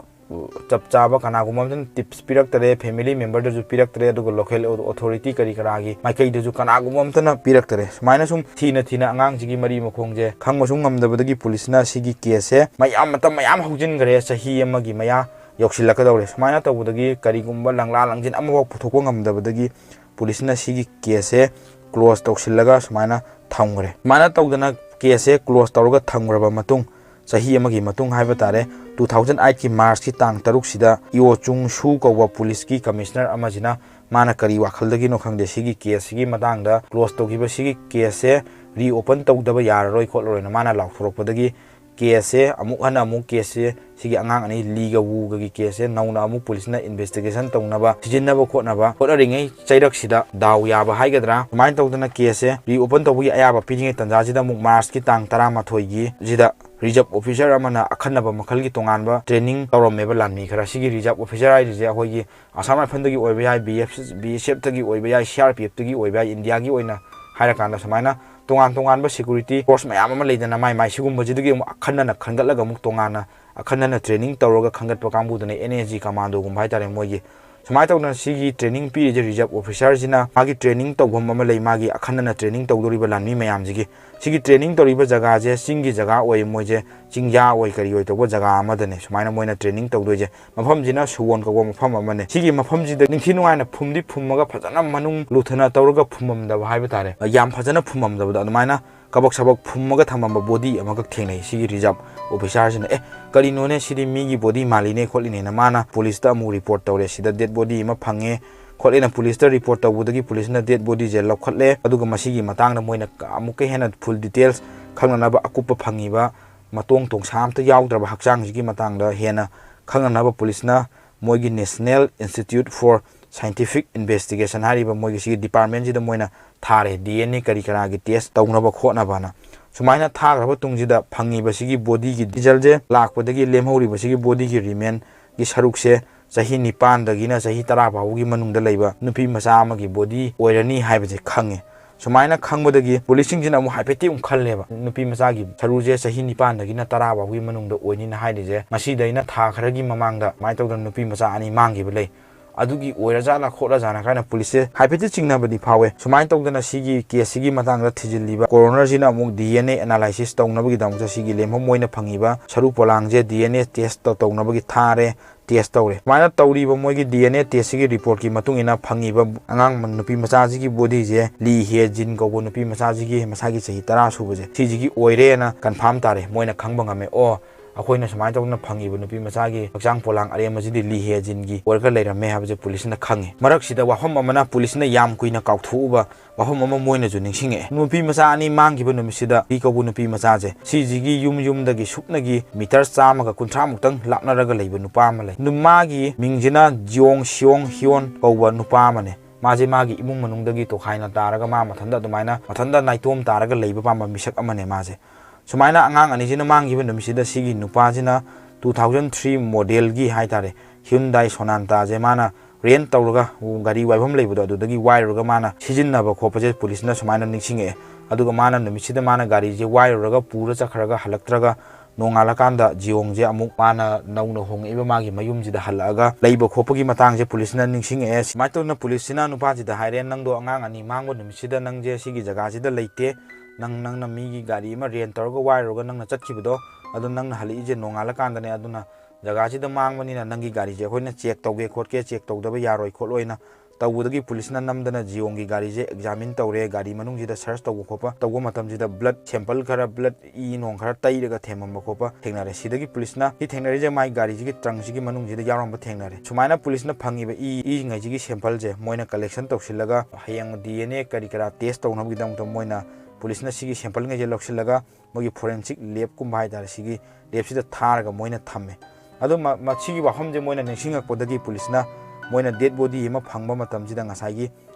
ꯆꯞ ꯆꯥꯕ ꯀꯅꯥꯒꯨꯝꯕ ꯑꯃꯇꯅ ꯇꯤꯞꯁ ꯄꯤꯔꯛꯇꯔꯦ, ꯐꯦꯃꯤꯂꯤ ꯃꯦꯝꯕꯔꯗꯁꯨ ꯄꯤꯔꯛꯇꯔꯦ, ꯑꯗꯨꯒ ꯂꯣꯀꯦꯜ ꯑꯣꯊꯣꯔꯤꯇꯤ ꯀꯔꯤ ꯀꯔꯥꯒꯤ ꯃꯥꯏꯀꯩꯗꯁꯨ ꯀꯅꯥꯒꯨꯝꯕ ꯑꯃꯇꯅ ꯄꯤꯔꯛꯇꯔꯦ꯫ ꯁꯨꯃꯥꯏꯅ ꯁꯨꯝ ꯊꯤꯅ ꯊꯤꯅ ꯑꯉꯥꯡꯁꯤꯒꯤ ꯃꯔꯤ ꯃꯈꯣꯡꯁꯦ ꯈꯪꯕꯁꯨ ꯉꯝꯗꯕꯗꯒꯤ ꯄꯨꯂꯤꯁꯅ ꯁꯤꯒꯤ ꯀꯦꯁꯁꯦ ꯃꯌꯥꯝ, ꯃꯇꯝ ꯃꯌꯥꯝ ꯍꯧꯖꯤꯟꯈꯔꯦ, ꯆꯍꯤ ꯑꯃꯒꯤ ꯃꯌꯥ ꯌꯧꯁꯤꯜꯂꯛꯀꯗꯧꯔꯦ꯫ ꯁꯨꯃꯥꯏꯅ ꯇꯧꯕꯗꯒꯤ ꯀꯔꯤꯒꯨꯝꯕ ꯂꯪꯂꯥ ꯂꯪꯖꯤꯟ ꯑꯃꯐꯥꯎ ꯄꯨꯊꯣꯛꯄ ꯉꯝꯗꯕꯗꯒꯤ ꯄꯨꯂꯤꯁꯅ ꯁꯤꯒꯤ ꯀꯦꯁꯁꯦ ꯀ꯭ꯂꯣꯖ ꯇꯧꯁꯤꯜꯂꯒ ꯁꯨꯃꯥꯏꯅ ꯊꯝꯈ꯭ꯔꯦ꯫ ꯁꯨꯃꯥꯏꯅ ꯇꯧꯗꯅ ꯀꯦꯁꯁꯦ ꯀ꯭ꯂꯣꯖ ꯇꯧꯔꯒ ꯊꯝꯈ꯭ꯔꯕ ꯃꯇꯨꯡ, ꯆꯍꯤ ꯑꯃꯒꯤ ꯃꯇꯨꯡ ꯍꯥꯏꯕ ꯇꯥꯔꯦ, ꯇꯨ ꯊꯥꯎꯖꯟ ꯑꯥꯏꯠꯀꯤ ꯃꯥꯔꯆꯀꯤ ꯇꯥꯡ ꯇꯔꯨꯛꯁꯤꯗ ꯏꯑꯣ ꯆꯨꯡ ꯁꯨ ꯀꯧꯕ ꯄꯨꯂꯤꯁꯀꯤ ꯀꯃꯤꯁꯅꯔ ꯑꯃꯁꯤꯅ ꯃꯥꯅ ꯀꯔꯤ ꯋꯥꯈꯜꯗꯒꯤꯅꯣ ꯈꯪꯗꯦ, ꯁꯤꯒꯤ ꯀꯦꯁꯁꯤꯒꯤ ꯃꯇꯥꯡꯗ ꯀ꯭ꯂꯣꯖ ꯇꯧꯈꯤꯕ ꯁꯤꯒꯤ ꯀꯦꯁꯁꯦ ꯔꯤꯑꯣꯄꯟ ꯇꯧꯗꯕ ꯌꯥꯔꯔꯣꯏ ꯈꯣꯠꯂꯔꯣꯏꯅ ꯃꯥꯅ ꯂꯥꯎꯊꯣꯔꯛꯄꯗꯒꯤ ꯀꯦꯁꯁꯦ ꯑꯃꯨꯛ ꯍꯟꯅ ꯑꯃꯨꯛ ꯀꯦꯁꯁꯦ ꯁꯤꯒꯤ ꯑꯉꯥꯡ ꯑꯅꯤ ꯂꯤꯒ ꯋꯨꯒꯒꯤ ꯀꯦꯁꯁꯦ ꯅꯧꯅ ꯑꯃꯨꯛ ꯄꯨꯂꯤꯁꯅ ꯏꯟꯚꯦꯁꯇꯤꯒꯦꯁꯟ ꯇꯧꯅꯕ, ꯊꯤꯖꯤꯟꯅꯕ ꯈꯣꯠꯅꯕ ꯍꯣꯠꯅꯔꯤꯉꯩ ꯆꯩꯔꯛꯁꯤꯗ ꯗꯥꯎ ꯌꯥꯕ ꯍꯥꯏꯒꯗ꯭ꯔꯥ, ꯁꯨꯃꯥꯏꯅ ꯇꯧꯗꯅ ꯀꯦꯁꯁꯦ ꯔꯤꯑꯣꯄꯟ ꯇꯧꯕꯒꯤ ꯑꯌꯥꯕ ꯄꯤꯔꯤꯉꯩ ꯇꯥꯟꯖꯥꯁꯤꯗ ꯑꯃꯨꯛ ꯃꯥꯔꯆꯀꯤ ꯇꯥꯡ ꯇꯔꯥꯃꯥꯊꯣꯏꯒꯤ ꯁꯤꯗ ꯔꯤꯖꯥꯔꯚ ꯑꯣꯐꯤꯁꯥꯔ ꯑꯃꯅ ꯑꯈꯟꯅꯕ ꯃꯈꯜꯒꯤ ꯇꯣꯉꯥꯟꯕ ꯇ꯭ꯔꯦꯅꯤꯡ ꯇꯧꯔꯝꯃꯦꯕ ꯂꯥꯟꯃꯤ ꯈꯔ꯫ ꯁꯤꯒꯤ ꯔꯤꯖꯥꯔꯚ ꯑꯣꯐꯤꯁꯥꯔ ꯍꯥꯏꯔꯤꯁꯦ ꯑꯩꯈꯣꯏꯒꯤ ꯑꯁꯥꯝ ꯔꯥꯏꯐꯜꯗꯒꯤ ꯑꯣꯏꯕ ꯌꯥꯏ, ꯕꯤ ꯑꯦꯁ ꯑꯦꯐꯇꯒꯤ ꯑꯣꯏꯕ ꯌꯥꯏ, ꯁꯤ ꯑꯥꯔ ꯄꯤ ꯑꯦꯐꯇꯒꯤ ꯑꯣꯏꯕ ꯌꯥꯏ, ꯏꯟꯗꯤꯌꯥꯒꯤ ꯑꯣꯏꯅ ꯍꯥꯏꯔꯀꯥꯟꯗ ꯁꯨꯃꯥꯏꯅ ꯇꯣꯉꯥꯟ ꯇꯣꯉꯥꯟꯕ security force ꯃꯌꯥꯝ ꯑꯃ ꯂꯩꯗꯅ, ꯃꯥꯏ ꯃꯥꯏ ꯁꯤꯒꯨꯝꯕꯁꯤꯗꯒꯤ ꯑꯃꯨꯛ ꯑꯈꯟꯅꯅ ꯈꯟꯒꯠꯂꯒ ꯑꯃꯨꯛ ꯇꯣꯉꯥꯟꯅ ꯑꯈꯟꯅꯅ training ꯇꯧꯔꯒ ꯈꯟꯒꯠꯄ ꯀꯥꯡꯕꯨꯗꯨꯅ N S G commandoꯒꯨꯝꯕ ꯍꯥꯏꯇꯥꯔꯦ꯫ ꯃꯣꯏꯒꯤ ꯁꯨꯃꯥꯏꯅ ꯇꯧꯗꯅ ꯁꯤꯒꯤ training ꯄꯤꯔꯤꯁꯦ reserve officerꯁꯤꯅ ꯃꯥꯒꯤ training ꯇꯧꯐꯝ ꯑꯃ ꯂꯩ, ꯃꯥꯒꯤ ꯑꯈꯟꯅꯅ training ꯇꯧꯗꯣꯔꯤꯕ ꯂꯥꯟꯃꯤ ꯃꯌꯥꯝꯁꯤꯒꯤ꯫ ꯁꯤꯒꯤ training ꯇꯧꯔꯤꯕ ꯖꯒꯥꯁꯦ ꯆꯤꯡꯒꯤ ꯖꯒꯥ ꯑꯣꯏ, ꯃꯣꯏꯁꯦ ꯆꯤꯡꯌꯥ ꯑꯣꯏ ꯀꯔꯤ ꯑꯣꯏ ꯇꯧꯕ ꯖꯒꯥ ꯑꯃꯗꯅꯦ ꯁꯨꯃꯥꯏꯅ ꯃꯣꯏꯅ training ꯇꯧꯗꯣꯏꯁꯦ꯫ ꯃꯐꯝꯁꯤꯅ ꯁꯨꯋꯣꯟ ꯀꯧꯕ ꯃꯐꯝ ꯑꯃꯅꯦ꯫ ꯁꯤꯒꯤ ꯃꯐꯝꯁꯤꯗ ꯅꯤꯡꯊꯤ ꯅꯨꯡꯉꯥꯏꯅ ꯐꯨꯝꯗꯤ ꯐꯨꯝꯃꯒ ꯐꯖꯅ ꯃꯅꯨꯡ ꯂꯨꯊꯅ ꯇꯧꯔꯒ ꯐꯨꯝꯃꯝꯗꯕ ꯍꯥꯏꯕ ꯇꯥꯔꯦ, ꯌꯥꯝ ꯐꯖꯅ ꯐꯨꯝꯃꯝꯗꯕꯗꯣ ꯑꯗꯨꯃꯥꯏꯅ ꯀꯕꯛ ꯁꯕꯛ ꯐꯨꯝꯃꯒ ꯊꯝꯃꯝꯕ body ꯑꯃꯈꯛ ꯊꯦꯡꯅꯩ ꯁꯤꯒꯤ reserve officerꯁꯤꯅ꯫ "ꯑꯦ, ꯀꯔꯤꯅꯣꯅꯦ, ꯁꯤꯗꯤ ꯃꯤꯒꯤ body ꯃꯥꯜꯂꯤꯅꯦ" ꯈꯣꯠꯂꯤꯅꯦꯅ ꯃꯥꯅ policeꯇ ꯑꯃꯨꯛ report ꯇꯧꯔꯦ꯫ "ꯁꯤꯗ dead body ꯑꯃ ꯐꯪꯉꯦ" ꯈꯣꯠꯂꯦꯅ policeꯇ report ꯇꯧꯕꯗꯒꯤ policeꯅ dead bodyꯁꯦ ꯂꯧꯈꯠꯂꯦ꯫ ꯑꯗꯨꯒ ꯃꯁꯤꯒꯤ ꯃꯇꯥꯡꯗ ꯃꯣꯏꯅ ꯑꯃꯨꯛꯀ ꯍꯦꯟꯅ full details ꯈꯪꯅꯅꯕ, ꯑꯀꯨꯞꯄ ꯐꯪꯉꯤꯕ ꯃꯇꯣꯡ ꯇꯣꯡꯁꯥ ꯑꯝꯇ ꯌꯥꯎꯗ꯭ꯔꯕ ꯍꯛꯆꯥꯡꯁꯤꯒꯤ ꯃꯇꯥꯡꯗ ꯍꯦꯟꯅ ꯈꯪꯅꯅꯕ policeꯅ ꯃꯣꯏꯒꯤ National Institute for Scientific Investigation ꯍꯥꯏꯔꯤꯕ ꯃꯣꯏꯒꯤ ꯁꯤꯒꯤ departmentꯁꯤꯗ ꯃꯣꯏꯅ ꯊꯥꯔꯦ, D N A ꯀꯔꯤ ꯀꯔꯥꯒꯤ test ꯇꯧꯅꯕ ꯈꯣꯠꯅꯕꯅ꯫ ꯁꯨꯃꯥꯏꯅ ꯊꯥꯈ꯭ꯔꯕ ꯇꯨꯡꯁꯤꯗ ꯐꯪꯉꯤꯕ ꯁꯤꯒꯤ bodyꯒꯤ resultꯁꯦ ꯂꯥꯛꯄꯗꯒꯤ ꯂꯦꯝꯍꯧꯔꯤꯕ ꯁꯤꯒꯤ bodyꯒꯤ remainꯒꯤ ꯁꯔꯨꯛꯁꯦ ꯆꯍꯤ ꯅꯤꯄꯥꯟꯗꯒꯤꯅ ꯆꯍꯤ ꯇꯔꯥ ꯐꯥꯎꯕꯒꯤ ꯃꯅꯨꯡꯗ ꯂꯩꯕ ꯅꯨꯄꯤ ꯃꯆꯥ ꯑꯃꯒꯤ body ꯑꯣꯏꯔꯅꯤ ꯍꯥꯏꯕꯁꯦ ꯈꯪꯉꯦ꯫ ꯁꯨꯃꯥꯏꯅ ꯈꯪꯕꯗꯒꯤ policeꯁꯤꯡꯁꯤꯅ ꯑꯃꯨꯛ ꯍꯥꯏꯐꯦꯠꯇꯤ ꯑꯃꯨꯛ ꯈꯜꯂꯦꯕ, ꯅꯨꯄꯤ ꯃꯆꯥꯒꯤ ꯁꯔꯨꯁꯦ ꯆꯍꯤ ꯅꯤꯄꯥꯟꯗꯒꯤꯅ ꯇꯔꯥ ꯐꯥꯎꯒꯤ ꯃꯅꯨꯡꯗ ꯑꯣꯏꯅꯤꯅ ꯍꯥꯏꯔꯤꯁꯦ, ꯃꯁꯤꯗꯩꯅ ꯊꯥ ꯈꯔꯒꯤ ꯃꯃꯥꯡꯗ ꯁꯨꯃꯥꯏꯅ ꯇꯧꯗꯅ ꯅꯨꯄꯤ ꯃꯆꯥ ꯑꯅꯤ ꯃꯥꯡꯈꯤꯕ ꯂꯩ, ꯑꯗꯨꯒꯤ ꯑꯣꯏꯔꯖꯥꯠꯂꯥ ꯈꯣꯠꯂꯖꯥꯠꯅ ꯀꯥꯏꯅ policeꯁꯦ ꯍꯥꯏꯐꯦꯠꯇꯤ ꯆꯤꯡꯅꯕꯗꯤ ꯐꯥꯎꯋꯦ꯫ ꯁꯨꯃꯥꯏꯅ ꯇꯧꯗꯅ ꯁꯤꯒꯤ caseꯁꯤꯒꯤ ꯃꯇꯥꯡꯗ ꯊꯤꯖꯤꯜꯂꯤꯕ coronerꯁꯤꯅ ꯑꯃꯨꯛ D N A analysis ꯇꯧꯅꯕꯒꯤꯗꯃꯛꯇ ꯁꯤꯒꯤ ꯂꯦꯝꯐꯝ ꯑꯣꯏꯅ ꯐꯪꯉꯤꯕ ꯁꯔꯨ ꯄꯣꯂꯥꯡꯁꯦ D N A test ꯇꯧꯅꯕꯒꯤ ꯊꯥꯔꯦ꯫ Test ꯇꯧꯔꯦ꯫ ꯁꯨꯃꯥꯏꯅ ꯇꯧꯔꯤꯕ ꯃꯣꯏꯒꯤ D N A testꯁꯤꯒꯤ reportꯀꯤ ꯃꯇꯨꯡ ꯏꯟꯅ ꯐꯪꯉꯤꯕ ꯑꯉꯥꯡ ꯅꯨꯄꯤ ꯃꯆꯥꯁꯤꯒꯤ bodyꯁꯦ ꯂꯤ ꯍꯦ ꯖꯤꯟ ꯀꯧꯕ ꯅꯨꯄꯤ ꯃꯆꯥꯁꯤꯒꯤ, ꯃꯁꯥꯒꯤ ꯆꯍꯤ ꯇꯔꯥ ꯁꯨꯕꯁꯦ, ꯁꯤꯁꯤꯒꯤ ꯑꯣꯏꯔꯦꯅ confirm ꯇꯥꯔꯦ꯫ ꯃꯣꯏꯅ ꯈꯪꯕ ꯉꯝꯃꯦ, "ꯑꯣ, ꯑꯩꯈꯣꯏꯅ ꯁꯨꯃꯥꯏꯅ ꯇꯧꯗꯅ ꯐꯪꯉꯤꯕ ꯅꯨꯄꯤ ꯃꯆꯥꯒꯤ ꯍꯛꯆꯥꯡ ꯄꯣꯂꯥꯡ ꯑꯔꯦꯝꯕꯁꯤꯗꯤ ꯂꯤ ꯍꯦ ꯖꯤꯟꯒꯤ ꯑꯣꯏꯔꯒ ꯂꯩꯔꯝꯃꯦ" ꯍꯥꯏꯕꯁꯦ policeꯅ ꯈꯪꯉꯦ꯫ ꯃꯔꯛꯁꯤꯗ ꯋꯥꯐꯝ ꯑꯃꯅ policeꯅ ꯌꯥꯝ ꯀꯨꯏꯅ ꯀꯥꯎꯊꯣꯛꯎꯕ ꯋꯥꯐꯝ ꯑꯃ ꯃꯣꯏꯅꯁꯨ ꯅꯤꯡꯁꯤꯡꯉꯛꯑꯦ꯫ ꯅꯨꯄꯤ ꯃꯆꯥ ꯑꯅꯤ ꯃꯥꯡꯈꯤꯕ ꯅꯨꯃꯤꯠꯁꯤꯗ ꯂꯤ ꯀꯧꯕ ꯅꯨꯄꯤ ꯃꯆꯥꯁꯦ, ꯁꯤꯁꯤꯒꯤ ꯌꯨꯝ, ꯌꯨꯝꯗꯒꯤ ꯁꯨꯞꯅꯒꯤ meter ꯆꯥꯝꯃꯒ ꯀꯨꯟꯊ꯭ꯔꯥ ꯃꯨꯛꯇꯪ ꯂꯥꯞꯅꯔꯒ ꯂꯩꯕ ꯅꯨꯄꯥ ꯑꯃ ꯂꯩ꯫ ꯅꯨ-, ꯃꯥꯒꯤ ꯃꯤꯡꯁꯤꯅ ꯖꯤꯌꯣꯡ ꯁꯤꯌꯣꯡ ꯍꯤꯌꯣꯟ ꯀꯧꯕ ꯅꯨꯄꯥ ꯑꯃꯅꯦ꯫ ꯃꯥꯁꯦ ꯃꯥꯒꯤ ꯏꯃꯨꯡ ꯃꯅꯨꯡꯗꯒꯤ ꯇꯣꯈꯥꯏꯅ ꯇꯥꯔꯒ ꯃꯥ ꯃꯊꯟꯇ ꯑꯗꯨꯃꯥꯏꯅ ꯃꯊꯟꯇ ꯅꯥꯏꯇꯣꯝ ꯇꯥꯔꯒ ꯂꯩꯕ ꯄꯥꯝꯕ ꯃꯤꯁꯛ ꯑꯃꯅꯦ ꯃꯥꯁꯦ꯫ ꯁꯨꯃꯥꯏꯅ ꯑꯉꯥꯡ ꯑꯅꯤꯁꯤꯅ ꯃꯥꯡꯈꯤꯕ ꯅꯨꯃꯤꯠꯁꯤꯗ ꯁꯤꯒꯤ ꯅꯨꯄꯥꯁꯤꯅ two thousand three modelꯒꯤ ꯍꯥꯏꯇꯥꯔꯦ, Hyundai Sonataꯁꯦ ꯃꯥꯅ rent ꯇꯧꯔꯒ, ꯒꯥꯔꯤ ꯋꯥꯏꯐꯝ ꯂꯩꯕꯗꯣ ꯑꯗꯨꯗꯒꯤ ꯋꯥꯏꯔꯨꯔꯒ ꯃꯥꯅ ꯁꯤꯖꯤꯟꯅꯕ ꯈꯣꯠꯄꯁꯦ policeꯅ ꯁꯨꯃꯥꯏꯅ ꯅꯤꯡꯁꯤꯡꯉꯛꯑꯦ꯫ ꯑꯗꯨꯒ ꯃꯥꯅ ꯅꯨꯃꯤꯠꯁꯤꯗ ꯃꯥꯅ ꯒꯥꯔꯤꯁꯦ ꯋꯥꯏꯔꯨꯔꯒ ꯄꯨꯔ ꯆꯠꯈ꯭ꯔꯒ ꯍꯜꯂꯛꯇ꯭ꯔꯒ ꯅꯣꯡꯉꯥꯜꯂꯀꯥꯟꯗ ꯖꯤꯌꯣꯡꯁꯦ ꯑꯃꯨꯛ ꯃꯥꯅ ꯅꯧꯅ ꯍꯣꯡꯉꯛꯏꯕ ꯃꯥꯒꯤ ꯃꯌꯨꯝꯁꯤꯗ ꯍꯜꯂꯛꯑꯒ ꯂꯩꯕ ꯈꯣꯠꯄꯒꯤ ꯃꯇꯥꯡꯁꯦ ꯄꯨꯂꯤꯁꯅ ꯅꯤꯡꯁꯤꯡꯉꯛꯑꯦ꯫ ꯁꯨꯃꯥꯏꯅ ꯇꯧꯗꯅ ꯄꯨꯂꯤꯁꯁꯤꯅ ꯅꯨꯄꯥꯁꯤꯗ ꯍꯥꯏꯔꯦ, "ꯅꯪꯗꯣ ꯑꯉꯥꯡ ꯑꯅꯤ ꯃꯥꯡꯕ ꯅꯨꯃꯤꯠꯁꯤꯗ ꯅꯪꯁꯦ ꯁꯤꯒꯤ ꯖꯒꯥꯁꯤꯗ ꯂꯩꯇꯦ, ꯅꯪ, ꯅꯪꯅ ꯃꯤꯒꯤ ꯒꯥꯔꯤ ꯑꯃ ꯔꯦꯟ ꯇꯧꯔꯒ ꯋꯥꯏꯔꯨꯔꯒ ꯅꯪꯅ ꯆꯠꯈꯤꯕꯗꯣ, ꯑꯗꯣ ꯅꯪꯅ ꯍꯜꯂꯛꯏꯁꯦ ꯅꯣꯡꯉꯥꯜꯂꯀꯥꯟꯗꯅꯦ, ꯑꯗꯨꯅ ꯖꯒꯥꯁꯤꯗ ꯃꯥꯡꯕꯅꯤꯅ ꯅꯪꯒꯤ ꯒꯥꯔꯤꯁꯦ ꯑꯩꯈꯣꯏꯅ ꯆꯦꯛ ꯇꯧꯒꯦ ꯈꯣꯠꯀꯦ, ꯆꯦꯛ ꯇꯧꯗꯕ ꯌꯥꯔꯣꯏ ꯈꯣꯠꯂꯣꯏꯅ" ꯇꯧꯕꯗꯒꯤ ꯄꯨꯂꯤꯁꯅ ꯅꯝꯗꯅ ꯖꯤꯌꯣꯡꯒꯤ ꯒꯥꯔꯤꯁꯦ ꯑꯦꯛꯖꯥꯃꯤꯟ ꯇꯧꯔꯦ, ꯒꯥꯔꯤ ꯃꯅꯨꯡꯁꯤꯗ ꯁꯔꯆ ꯇꯧꯕ ꯈꯣꯠꯄ ꯇꯧꯕ ꯃꯇꯝꯁꯤꯗ ꯕ꯭ꯂꯠ ꯁꯦꯝꯄꯜ ꯈꯔ, ꯕ꯭ꯂꯠ ꯏ ꯅꯣꯡ ꯈꯔ ꯇꯩꯔꯒ ꯊꯦꯝꯃꯝꯕ ꯈꯣꯠꯄ ꯊꯦꯡꯅꯔꯦ꯫ ꯁꯤꯗꯒꯤ ꯄꯨꯂꯤꯁꯅ ꯁꯤ ꯊꯦꯡꯅꯔꯤꯁꯦ ꯃꯥꯏ ꯒꯥꯔꯤꯁꯤꯒꯤ ꯇ꯭ꯔꯪꯁꯤꯒꯤ ꯃꯅꯨꯡꯁꯤꯗ ꯌꯥꯎꯔꯝꯕ ꯊꯦꯡꯅꯔꯦ꯫ ꯁꯨꯃꯥꯏꯅ ꯄꯨꯂꯤꯁꯅ ꯐꯪꯉꯤꯕ ꯏ, ꯏꯉꯩꯁꯤꯒꯤ ꯁꯦꯝꯄꯜꯁꯦ ꯃꯣꯏꯅ ꯀꯂꯦꯛꯁꯟ ꯇꯧꯁꯤꯜꯂꯒ ꯍꯌꯦꯡ ꯗꯤ ꯑꯦꯟ ꯑꯦ ꯀꯔꯤ ꯀꯔꯥ ꯇꯦꯁ ꯇꯧꯅꯕꯒꯤꯗꯃꯛꯇ ꯃꯣꯏꯅ, ꯄꯨꯂꯤꯁꯅ ꯁꯤꯒꯤ ꯁꯦꯝꯄꯜꯉꯩꯁꯦ ꯂꯧꯁꯤꯜꯂꯒ ꯃꯣꯏꯒꯤ ꯐꯣꯔꯦꯟꯁꯤꯛ ꯂꯦꯞꯀꯨꯝꯕ ꯍꯥꯏꯇꯥꯔꯦ, ꯁꯤꯒꯤ ꯂꯦꯞꯁꯤꯗ ꯊꯥꯔꯒ ꯃꯣꯏꯅ ꯊꯝꯃꯦ꯫ ꯑꯗꯣ ꯃ-, ꯃꯁꯤꯒꯤ ꯋꯥꯐꯝꯁꯦ ꯃꯣꯏꯅ ꯅꯤꯡꯁꯤꯡꯉꯛꯄꯗꯒꯤ ꯄꯨꯂꯤꯁꯅ ꯃꯣꯏꯅ ꯗꯦꯗ ꯕꯣꯗꯤ ꯑꯃ ꯐꯪꯕ ꯃꯇꯝꯁꯤꯗ ꯉꯁꯥꯏꯒꯤ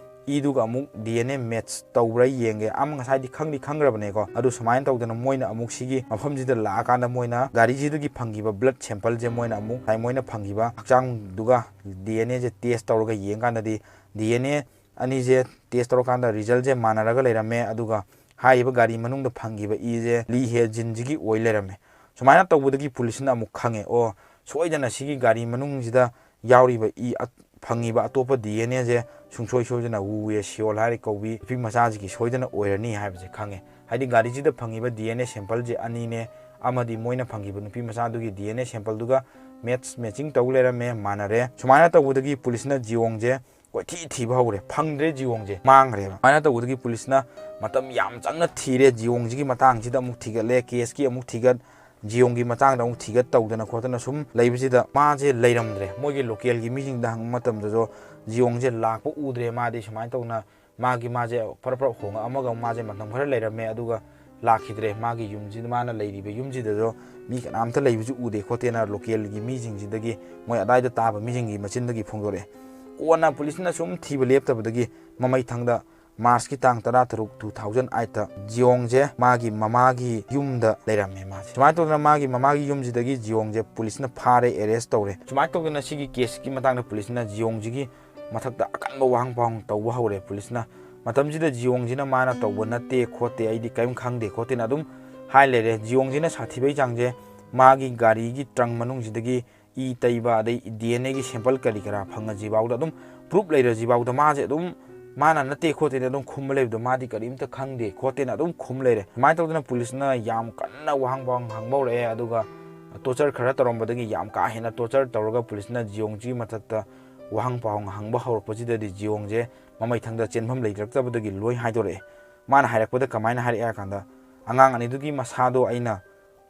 ꯏꯗꯨꯒ ꯑꯃꯨꯛ ꯗꯤ ꯑꯦꯟ ꯑꯦ ꯃꯦꯠꯆ ꯇꯧꯕ꯭ꯔꯥ ꯌꯦꯡꯒꯦ꯫ ꯑꯃ ꯉꯁꯥꯏꯗꯤ ꯈꯪꯗꯤ ꯈꯪꯈ꯭ꯔꯕꯅꯦꯀꯣ꯫ ꯑꯗꯨ ꯁꯨꯃꯥꯏꯅ ꯇꯧꯗꯅ ꯃꯣꯏꯅ ꯑꯃꯨꯛ ꯁꯤꯒꯤ ꯃꯐꯝꯁꯤꯗ ꯂꯥꯛꯑꯀꯥꯟꯗ ꯃꯣꯏꯅ ꯒꯥꯔꯤꯁꯤꯗꯒꯤ ꯐꯪꯈꯤꯕ ꯕ꯭ꯂꯠ ꯁꯦꯝꯄꯜꯁꯦ ꯃꯣꯏꯅ ꯑꯃꯨꯛ ꯉꯁꯥꯏ ꯃꯣꯏꯅ ꯐꯪꯈꯤꯕ ꯍꯛꯆꯥꯡꯗꯨꯒ ꯗꯤ ꯑꯦꯟ ꯑꯦꯁꯦ ꯇꯦꯁ ꯇꯧꯔꯒ ꯌꯦꯡꯀꯥꯟꯗꯗꯤ ꯗꯤ ꯑꯦꯟ ꯑꯦ ꯑꯅꯤꯁꯦ ꯇꯦꯁ ꯇꯧꯔꯀꯥꯟꯗ ꯔꯤꯖꯜꯁꯦ ꯃꯥꯟꯅꯔꯒ ꯂꯩꯔꯝꯃꯦ꯫ ꯑꯗꯨꯒ ꯍꯥꯏꯔꯤꯕ ꯒꯥꯔꯤ ꯃꯅꯨꯡꯗ ꯐꯪꯈꯤꯕ ꯏꯁꯦ ꯂꯤ ꯍꯦ ꯖꯤꯟꯁꯤꯒꯤ ꯑꯣꯏ ꯂꯩꯔꯝꯃꯦ꯫ ꯁꯨꯃꯥꯏꯅ ꯇꯧꯕꯗꯒꯤ ꯄꯨꯂꯤꯁꯅ ꯑꯃꯨꯛ ꯈꯪꯉꯦ, ꯑꯣ, ꯁꯣꯏꯗꯅ ꯁꯤꯒꯤ ꯒꯥꯔꯤ ꯃꯅꯨꯡꯁꯤꯗ ꯌꯥꯎꯔꯤꯕ ꯏ ꯑꯠ-, ꯐꯪꯉꯤꯕ ꯑꯇꯣꯞꯄ ꯗꯤ ꯑꯦꯟ ꯑꯦꯁꯦ ꯁꯨꯡꯁꯣꯏ ꯁꯣꯏꯗꯅ ꯋꯨ ꯋꯦ ꯁꯤꯑꯣꯜ ꯍꯥꯏꯔ ꯀꯧꯕꯤ ꯅꯨꯄꯤ ꯃꯆꯥꯁꯤꯒꯤ ꯁꯣꯏꯗꯅ ꯑꯣꯏꯔꯅꯤ ꯍꯥꯏꯕꯁꯦ ꯈꯪꯉꯦ꯫ ꯍꯥꯏꯗꯤ ꯒꯥꯔꯤꯁꯤꯗ ꯐꯪꯉꯤꯕ ꯗꯤ ꯑꯦꯟ ꯑꯦ ꯁꯦꯝꯄꯜꯁꯦ ꯑꯅꯤꯅꯦ, ꯑꯃꯗꯤ ꯃꯣꯏꯅ ꯐꯪꯈꯤꯕ ꯅꯨꯄꯤ ꯃꯆꯥꯗꯨꯒꯤ ꯗꯤ ꯑꯦꯟ ꯑꯦ ꯁꯦꯝꯄꯜꯗꯨꯒ ꯃꯦꯠꯆ, ꯃꯦꯠꯆꯤꯡ ꯇꯧ ꯂꯩꯔꯝꯃꯦ, ꯃꯥꯟꯅꯔꯦ꯫ ꯁꯨꯃꯥꯏꯅ ꯇꯧꯕꯗꯒꯤ ꯄꯨꯂꯤꯁꯅ ꯖꯤꯌꯣꯡꯁꯦ ꯀꯣꯏꯊꯤ ꯊꯤꯕ ꯍꯧꯔꯦ, ꯐꯪꯗ꯭ꯔꯦ, ꯖꯤꯌꯣꯡꯁꯦ ꯃꯥꯡꯈ꯭ꯔꯦꯕ꯫ ꯁꯨꯃꯥꯏꯅ ꯇꯧꯕꯗꯒꯤ ꯄꯨꯂꯤꯁꯅ ꯃꯇꯝ ꯌꯥꯝ ꯆꯪꯅ ꯊꯤꯔꯦ, ꯖꯤꯌꯣꯡꯁꯤꯒꯤ ꯃꯇꯥꯡꯁꯤꯗ ꯑꯃꯨꯛ ꯊꯤꯒꯠꯂꯦ, ꯀꯦꯁꯀꯤ ꯑꯃꯨꯛ ꯊꯤꯒꯠ, ꯖꯤꯌꯣꯡꯒꯤ ꯃꯇꯥꯡꯗ ꯑꯃꯨꯛ ꯊꯤꯒꯠ ꯇꯧꯗꯅ ꯈꯣꯠꯇꯅ ꯁꯨꯝ ꯂꯩꯕꯁꯤꯗ ꯃꯥꯁꯦ ꯂꯩꯔꯝꯗ꯭ꯔꯦ꯫ ꯃꯣꯏꯒꯤ ꯂꯣꯀꯦꯜꯒꯤ ꯃꯤꯁꯤꯡꯗ ꯍꯪꯕ ꯃꯇꯝꯗꯁꯨ ꯖꯤꯌꯣꯡꯁꯦ ꯂꯥꯛꯄ ꯎꯗ꯭ꯔꯦ, ꯃꯥꯗꯤ ꯁꯨꯃꯥꯏꯅ ꯇꯧꯅ ꯃꯥꯒꯤ, ꯃꯥꯁꯦ ꯐꯔꯞ ꯐꯔꯞ ꯍꯣꯡꯉꯛꯑꯝꯃꯒ ꯃꯥꯁꯦ ꯃꯇꯝ ꯈꯔ ꯂꯩꯔꯝꯃꯦ, ꯑꯗꯨꯒ ꯂꯥꯛꯈꯤꯗ꯭ꯔꯦ꯫ ꯃꯥꯒꯤ ꯌꯨꯝꯁꯤꯗ, ꯃꯥꯅ ꯂꯩꯔꯤꯕ ꯌꯨꯝꯁꯤꯗꯁꯨ ꯃꯤ ꯀꯅꯥꯝꯇ ꯂꯩꯕꯁꯨ ꯎꯗꯦ ꯈꯣꯠꯇꯦꯅ ꯂꯣꯀꯦꯜꯒꯤ ꯃꯤꯁꯤꯡꯁꯤꯗꯒꯤ, ꯃꯣꯏ ꯑꯗꯥꯏꯗ ꯇꯥꯕ ꯃꯤꯁꯤꯡꯒꯤ ꯃꯆꯤꯟꯗꯒꯤ ꯐꯣꯡꯗꯣꯔꯛꯑꯦ꯫ ꯀꯣꯟꯅ ꯄꯨꯂꯤꯁꯅ ꯁꯨꯝ ꯊꯤꯕ ꯂꯦꯞꯇꯕꯗꯒꯤ ꯃꯃꯩ ꯊꯪꯗ ꯃꯥꯔꯁꯀꯤ ꯇꯥꯡ ꯇꯔꯥ ꯇꯔꯨꯛ, ꯇꯨ ꯊꯥꯎꯖꯟ ꯑꯥꯏꯠꯇ ꯖꯤꯌꯣꯡꯁꯦ ꯃꯥꯒꯤ ꯃꯃꯥꯒꯤ ꯌꯨꯝꯗ ꯂꯩꯔꯝꯃꯦ ꯃꯥꯁꯦ꯫ ꯁꯨꯃꯥꯏꯅ ꯇꯧꯗꯅ ꯃꯥꯒꯤ ꯃꯃꯥꯒꯤ ꯌꯨꯝꯁꯤꯗꯒꯤ ꯖꯤꯌꯣꯡꯁꯦ ꯄꯨꯂꯤꯁꯅ ꯐꯥꯔꯦ, ꯑꯦꯔꯦꯁ ꯇꯧꯔꯦ꯫ ꯁꯨꯃꯥꯏꯅ ꯇꯧꯗꯅ ꯁꯤꯒꯤ ꯀꯦꯁꯀꯤ ꯃꯇꯥꯡꯗ ꯄꯨꯂꯤꯁꯅ ꯖꯤꯌꯣꯡꯁꯤꯒꯤ ꯃꯊꯛꯇ ꯑꯀꯟꯕ ꯋꯥꯍꯪ ꯄꯥꯎꯍꯪ ꯇꯧꯕ ꯍꯧꯔꯦ꯫ ꯄꯨꯂꯤꯁꯅ ꯃꯇꯝꯁꯤꯗ ꯖꯤꯌꯣꯡꯁꯤꯅ ꯃꯥꯅ ꯇꯧꯕ ꯅꯠꯇꯦ ꯈꯣꯠꯇꯦ, ꯑꯩꯗꯤ ꯀꯔꯤꯝ ꯈꯪꯗꯦ ꯈꯣꯠꯇꯦꯅ ꯑꯗꯨꯝ ꯍꯥꯏ ꯂꯩꯔꯦ꯫ ꯖꯤꯌꯣꯡꯁꯤꯅ ꯁꯥꯊꯤꯕꯩ ꯆꯥꯡꯁꯦ, ꯃꯥꯒꯤ ꯒꯥꯔꯤꯒꯤ trunk ꯃꯅꯨꯡꯁꯤꯗꯒꯤ ꯏ ꯇꯩꯕ, ꯑꯗꯩ DNA ꯒꯤ sample ꯀꯔꯤ ꯀꯔꯥ ꯐꯪꯉꯁꯤꯐꯥꯎꯗ ꯑꯗꯨꯝ proof ꯂꯩꯔꯁꯤꯐꯥꯎꯗ ꯃꯥꯁꯦ ꯑꯗꯨꯝ ꯃꯥꯅ ꯅꯠꯇꯦ ꯈꯣꯠꯇꯦꯅ ꯑꯗꯨꯝ ꯈꯨꯝꯕ ꯂꯩꯕꯗꯣ, ꯃꯥꯗꯤ ꯀꯔꯤꯝꯇ ꯈꯪꯗꯦ ꯈꯣꯠꯇꯦꯅ ꯑꯗꯨꯝ ꯈꯨꯝ ꯂꯩꯔꯦ꯫ ꯁꯨꯃꯥꯏꯅ ꯇꯧꯗꯅ ꯄꯨꯂꯤꯁꯅ ꯌꯥꯝ ꯀꯟꯅ ꯋꯥꯍꯪ ꯄꯥꯎꯍꯪ ꯍꯪꯕ ꯍꯧꯔꯛꯑꯦ꯫ ꯑꯗꯨꯒ torture ꯈꯔ ꯇꯧꯔꯝꯕꯗꯒꯤ ꯌꯥꯝ ꯀꯥ ꯍꯦꯟꯅ torture ꯇꯧꯔꯒ ꯄꯨꯂꯤꯁꯅ ꯖꯤꯌꯣꯡꯁꯤꯒꯤ ꯃꯊꯛꯇ ꯋꯥꯍꯪ ꯄꯥꯎꯍꯪ ꯍꯪꯕ ꯍꯧꯔꯛꯄꯁꯤꯗꯗꯤ ꯖꯤꯌꯣꯡꯁꯦ ꯃꯃꯩꯊꯪꯗ ꯆꯦꯟꯐꯝ ꯂꯩꯇ꯭ꯔꯛꯇꯕꯗꯒꯤ ꯂꯣꯏ ꯍꯥꯏꯗꯣꯔꯛꯑꯦ꯫ ꯃꯥꯅ ꯍꯥꯏꯔꯛꯄꯗ ꯀꯃꯥꯏꯅ ꯍꯥꯏꯔꯛꯑꯦ ꯍꯥꯏ ꯀꯥꯟꯗ, ꯑꯉꯥꯡ ꯑꯅꯤꯗꯨꯒꯤ ꯃꯁꯥꯗꯣ ꯑꯩꯅ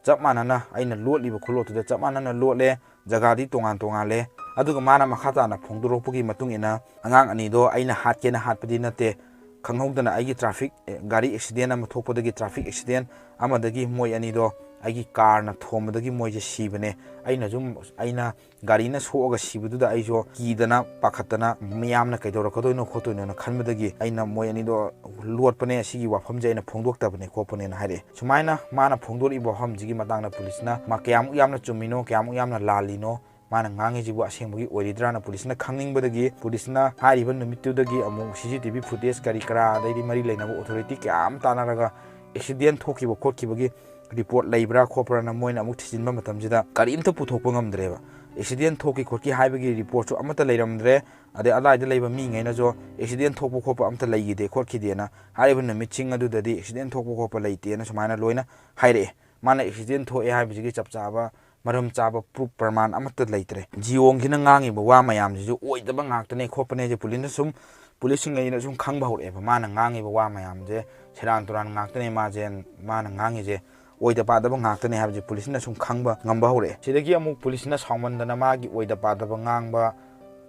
ꯆꯞ ꯃꯥꯟꯅꯅ, ꯑꯩꯅ ꯂꯣꯠꯂꯤꯕ ꯈꯨꯂꯣꯠꯇꯨꯗ ꯆꯞ ꯃꯥꯟꯅꯅ ꯂꯣꯠꯂꯦ, ꯖꯒꯥꯗꯤ ꯇꯣꯉꯥꯟ ꯇꯣꯉꯥꯜꯂꯦ꯫ ꯑꯗꯨꯒ ꯃꯥꯅ ꯃꯈꯥ ꯇꯥꯅ ꯐꯣꯡꯗꯣꯔꯛꯄꯒꯤ ꯃꯇꯨꯡ ꯏꯟꯅ, ꯑꯉꯥꯡ ꯑꯅꯤꯗꯣ ꯑꯩꯅ ꯍꯥꯠꯀꯦꯅ ꯍꯥꯠꯄꯗꯤ ꯅꯠꯇꯦ, ꯈꯪꯍꯧꯗꯅ ꯑꯩꯒꯤ traffic, ꯑꯦ, ꯒꯥꯔꯤ accident ꯑꯃ ꯊꯣꯛꯄꯗꯒꯤ, traffic accident ꯑꯃꯗꯒꯤ ꯃꯣꯏ ꯑꯅꯤꯗꯣ ꯑꯩꯒꯤ car ꯅ ꯊꯣꯝꯕꯗꯒꯤ ꯃꯣꯏꯁꯦ ꯁꯤꯕꯅꯦ꯫ ꯑꯩꯅꯁꯨ, ꯑꯩꯅ ꯒꯥꯔꯤꯅ ꯁꯣꯛꯑꯒ ꯁꯤꯕꯗꯨꯗ ꯑꯩꯁꯨ ꯀꯤꯗꯅ ꯄꯥꯈꯠꯇꯅ ꯃꯤꯌꯥꯝꯅ ꯀꯩꯗꯧꯔꯛꯀꯗꯣꯏꯅꯣ ꯈꯣꯠꯇꯣꯏꯅꯣꯅ ꯈꯟꯕꯗꯒꯤ ꯑꯩꯅ ꯃꯣꯏ ꯑꯅꯤꯗꯣ ꯂꯣꯠꯄꯅꯦ, ꯑꯁꯤꯒꯤ ꯋꯥꯐꯝꯁꯦ ꯑꯩꯅ ꯐꯣꯡꯗꯣꯛꯇꯕꯅꯦ ꯈꯣꯠꯄꯅꯦꯅ ꯍꯥꯏꯔꯛꯑꯦ꯫ ꯁꯨꯃꯥꯏꯅ ꯃꯥꯅ ꯐꯣꯡꯗꯣꯔꯛꯏꯕ ꯋꯥꯐꯝꯁꯤꯒꯤ ꯃꯇꯥꯡꯗ ꯄꯨꯂꯤꯁꯅ ꯃꯥ ꯀꯌꯥꯃꯨꯛ ꯌꯥꯝꯅ ꯆꯨꯝꯃꯤꯅꯣ, ꯀꯌꯥꯃꯨꯛ ꯌꯥꯝꯅ ꯂꯥꯜꯂꯤꯅꯣ, ꯃꯥꯅ ꯉꯥꯡꯉꯤꯁꯤꯕꯨ ꯑꯁꯦꯡꯕꯒꯤ ꯑꯣꯏꯔꯤꯗ꯭ꯔꯥꯅ ꯄꯨꯂꯤꯁꯅ ꯈꯪꯅꯤꯡꯕꯗꯒꯤ, ꯄꯨꯂꯤꯁꯅ ꯍꯥꯏꯔꯤꯕ ꯅꯨꯃꯤꯠꯇꯨꯗꯒꯤ ꯑꯃꯨꯛ CCTV footage ꯀꯔꯤ ꯀꯔꯥ, ꯑꯗꯩꯗꯤ ꯃꯔꯤ ꯂꯩꯅꯕ authority ꯀꯌꯥ ꯑꯃ ꯇꯥꯟꯅꯔꯒ accident ꯊꯣꯛꯈꯤꯕ ꯈꯣꯠꯈꯤꯕꯒꯤ report ꯂꯩꯕ꯭ꯔꯥ ꯈꯣꯠꯄ꯭ꯔꯥꯅ ꯃꯣꯏꯅ ꯑꯃꯨꯛ ꯊꯤꯖꯤꯟꯕ ꯃꯇꯝꯁꯤꯗ ꯀꯔꯤꯝꯇ ꯄꯨꯊꯣꯛꯄ ꯉꯝꯗ꯭ꯔꯦꯕ꯫ Accident ꯊꯣꯛꯈꯤ ꯈꯣꯠꯈꯤ ꯍꯥꯏꯕꯒꯤ report ꯁꯨ ꯑꯃꯠꯇ ꯂꯩꯔꯝꯗ꯭ꯔꯦ꯫ ꯑꯗꯩ ꯑꯗꯥꯏꯗ ꯂꯩꯕ ꯃꯤꯉꯩꯅꯁꯨ accident ꯊꯣꯛꯄ ꯈꯣꯠꯄ ꯑꯝꯇ ꯂꯩꯈꯤꯗꯦ ꯈꯣꯠꯈꯤꯗꯦꯅ ꯍꯥꯏꯔꯤꯕ ꯅꯨꯃꯤꯠꯁꯤꯡ ꯑꯗꯨꯗꯗꯤ accident ꯊꯣꯛꯄ ꯈꯣꯠꯄ ꯂꯩꯇꯦꯅ ꯁꯨꯃꯥꯏꯅ ꯂꯣꯏꯅ ꯍꯥꯏꯔꯛꯑꯦ꯫ ꯃꯥꯅ accident ꯊꯣꯛꯑꯦ ꯍꯥꯏꯕꯁꯤꯒꯤ ꯆꯞ ꯆꯥꯕ ꯃꯔꯝ ꯆꯥꯕ proof ꯄ꯭ꯔꯃꯥꯟ ꯑꯃꯠꯇ ꯂꯩꯇ꯭ꯔꯦ꯫ ꯖꯤꯌꯣꯡꯁꯤꯅ ꯉꯥꯡꯉꯤꯕ ꯋꯥ ꯃꯌꯥꯝꯁꯤꯁꯨ ꯑꯣꯏꯗꯕ ꯉꯥꯛꯇꯅꯦ ꯈꯣꯠꯄꯅꯦꯁꯦ ꯄꯨꯂꯤꯁꯅ ꯁꯨꯝ, ꯄꯨꯂꯤꯁꯁꯤꯡꯉꯩꯅ ꯁꯨꯝ ꯈꯪꯕ ꯍꯧꯔꯛꯑꯦꯕ꯫ ꯃꯥꯅ ꯉꯥꯡꯉꯤꯕ ꯋꯥ ꯃꯌꯥꯝꯁꯦ ꯁꯦꯔꯥꯟ ꯇꯨꯔꯥꯟ ꯉꯥꯛꯇꯅꯦ, ꯃꯥꯁꯦ, ꯃꯥꯅ ꯉꯥꯡꯉꯤꯁꯦ ꯑꯣꯏꯗ ꯄꯥꯗꯕ ꯉꯥꯛꯇꯅꯦ ꯍꯥꯏꯕꯁꯦ ꯄꯨꯂꯤꯁꯅ ꯁꯨꯝ ꯈꯪꯕ ꯉꯝꯕ ꯍꯧꯔꯛꯑꯦ꯫ ꯁꯤꯗꯒꯤ ꯑꯃꯨꯛ ꯄꯨꯂꯤꯁꯅ ꯁꯥꯎꯃꯟꯗꯅ ꯃꯥꯒꯤ ꯑꯣꯏꯗ ꯄꯥꯗꯕ ꯉꯥꯡꯕ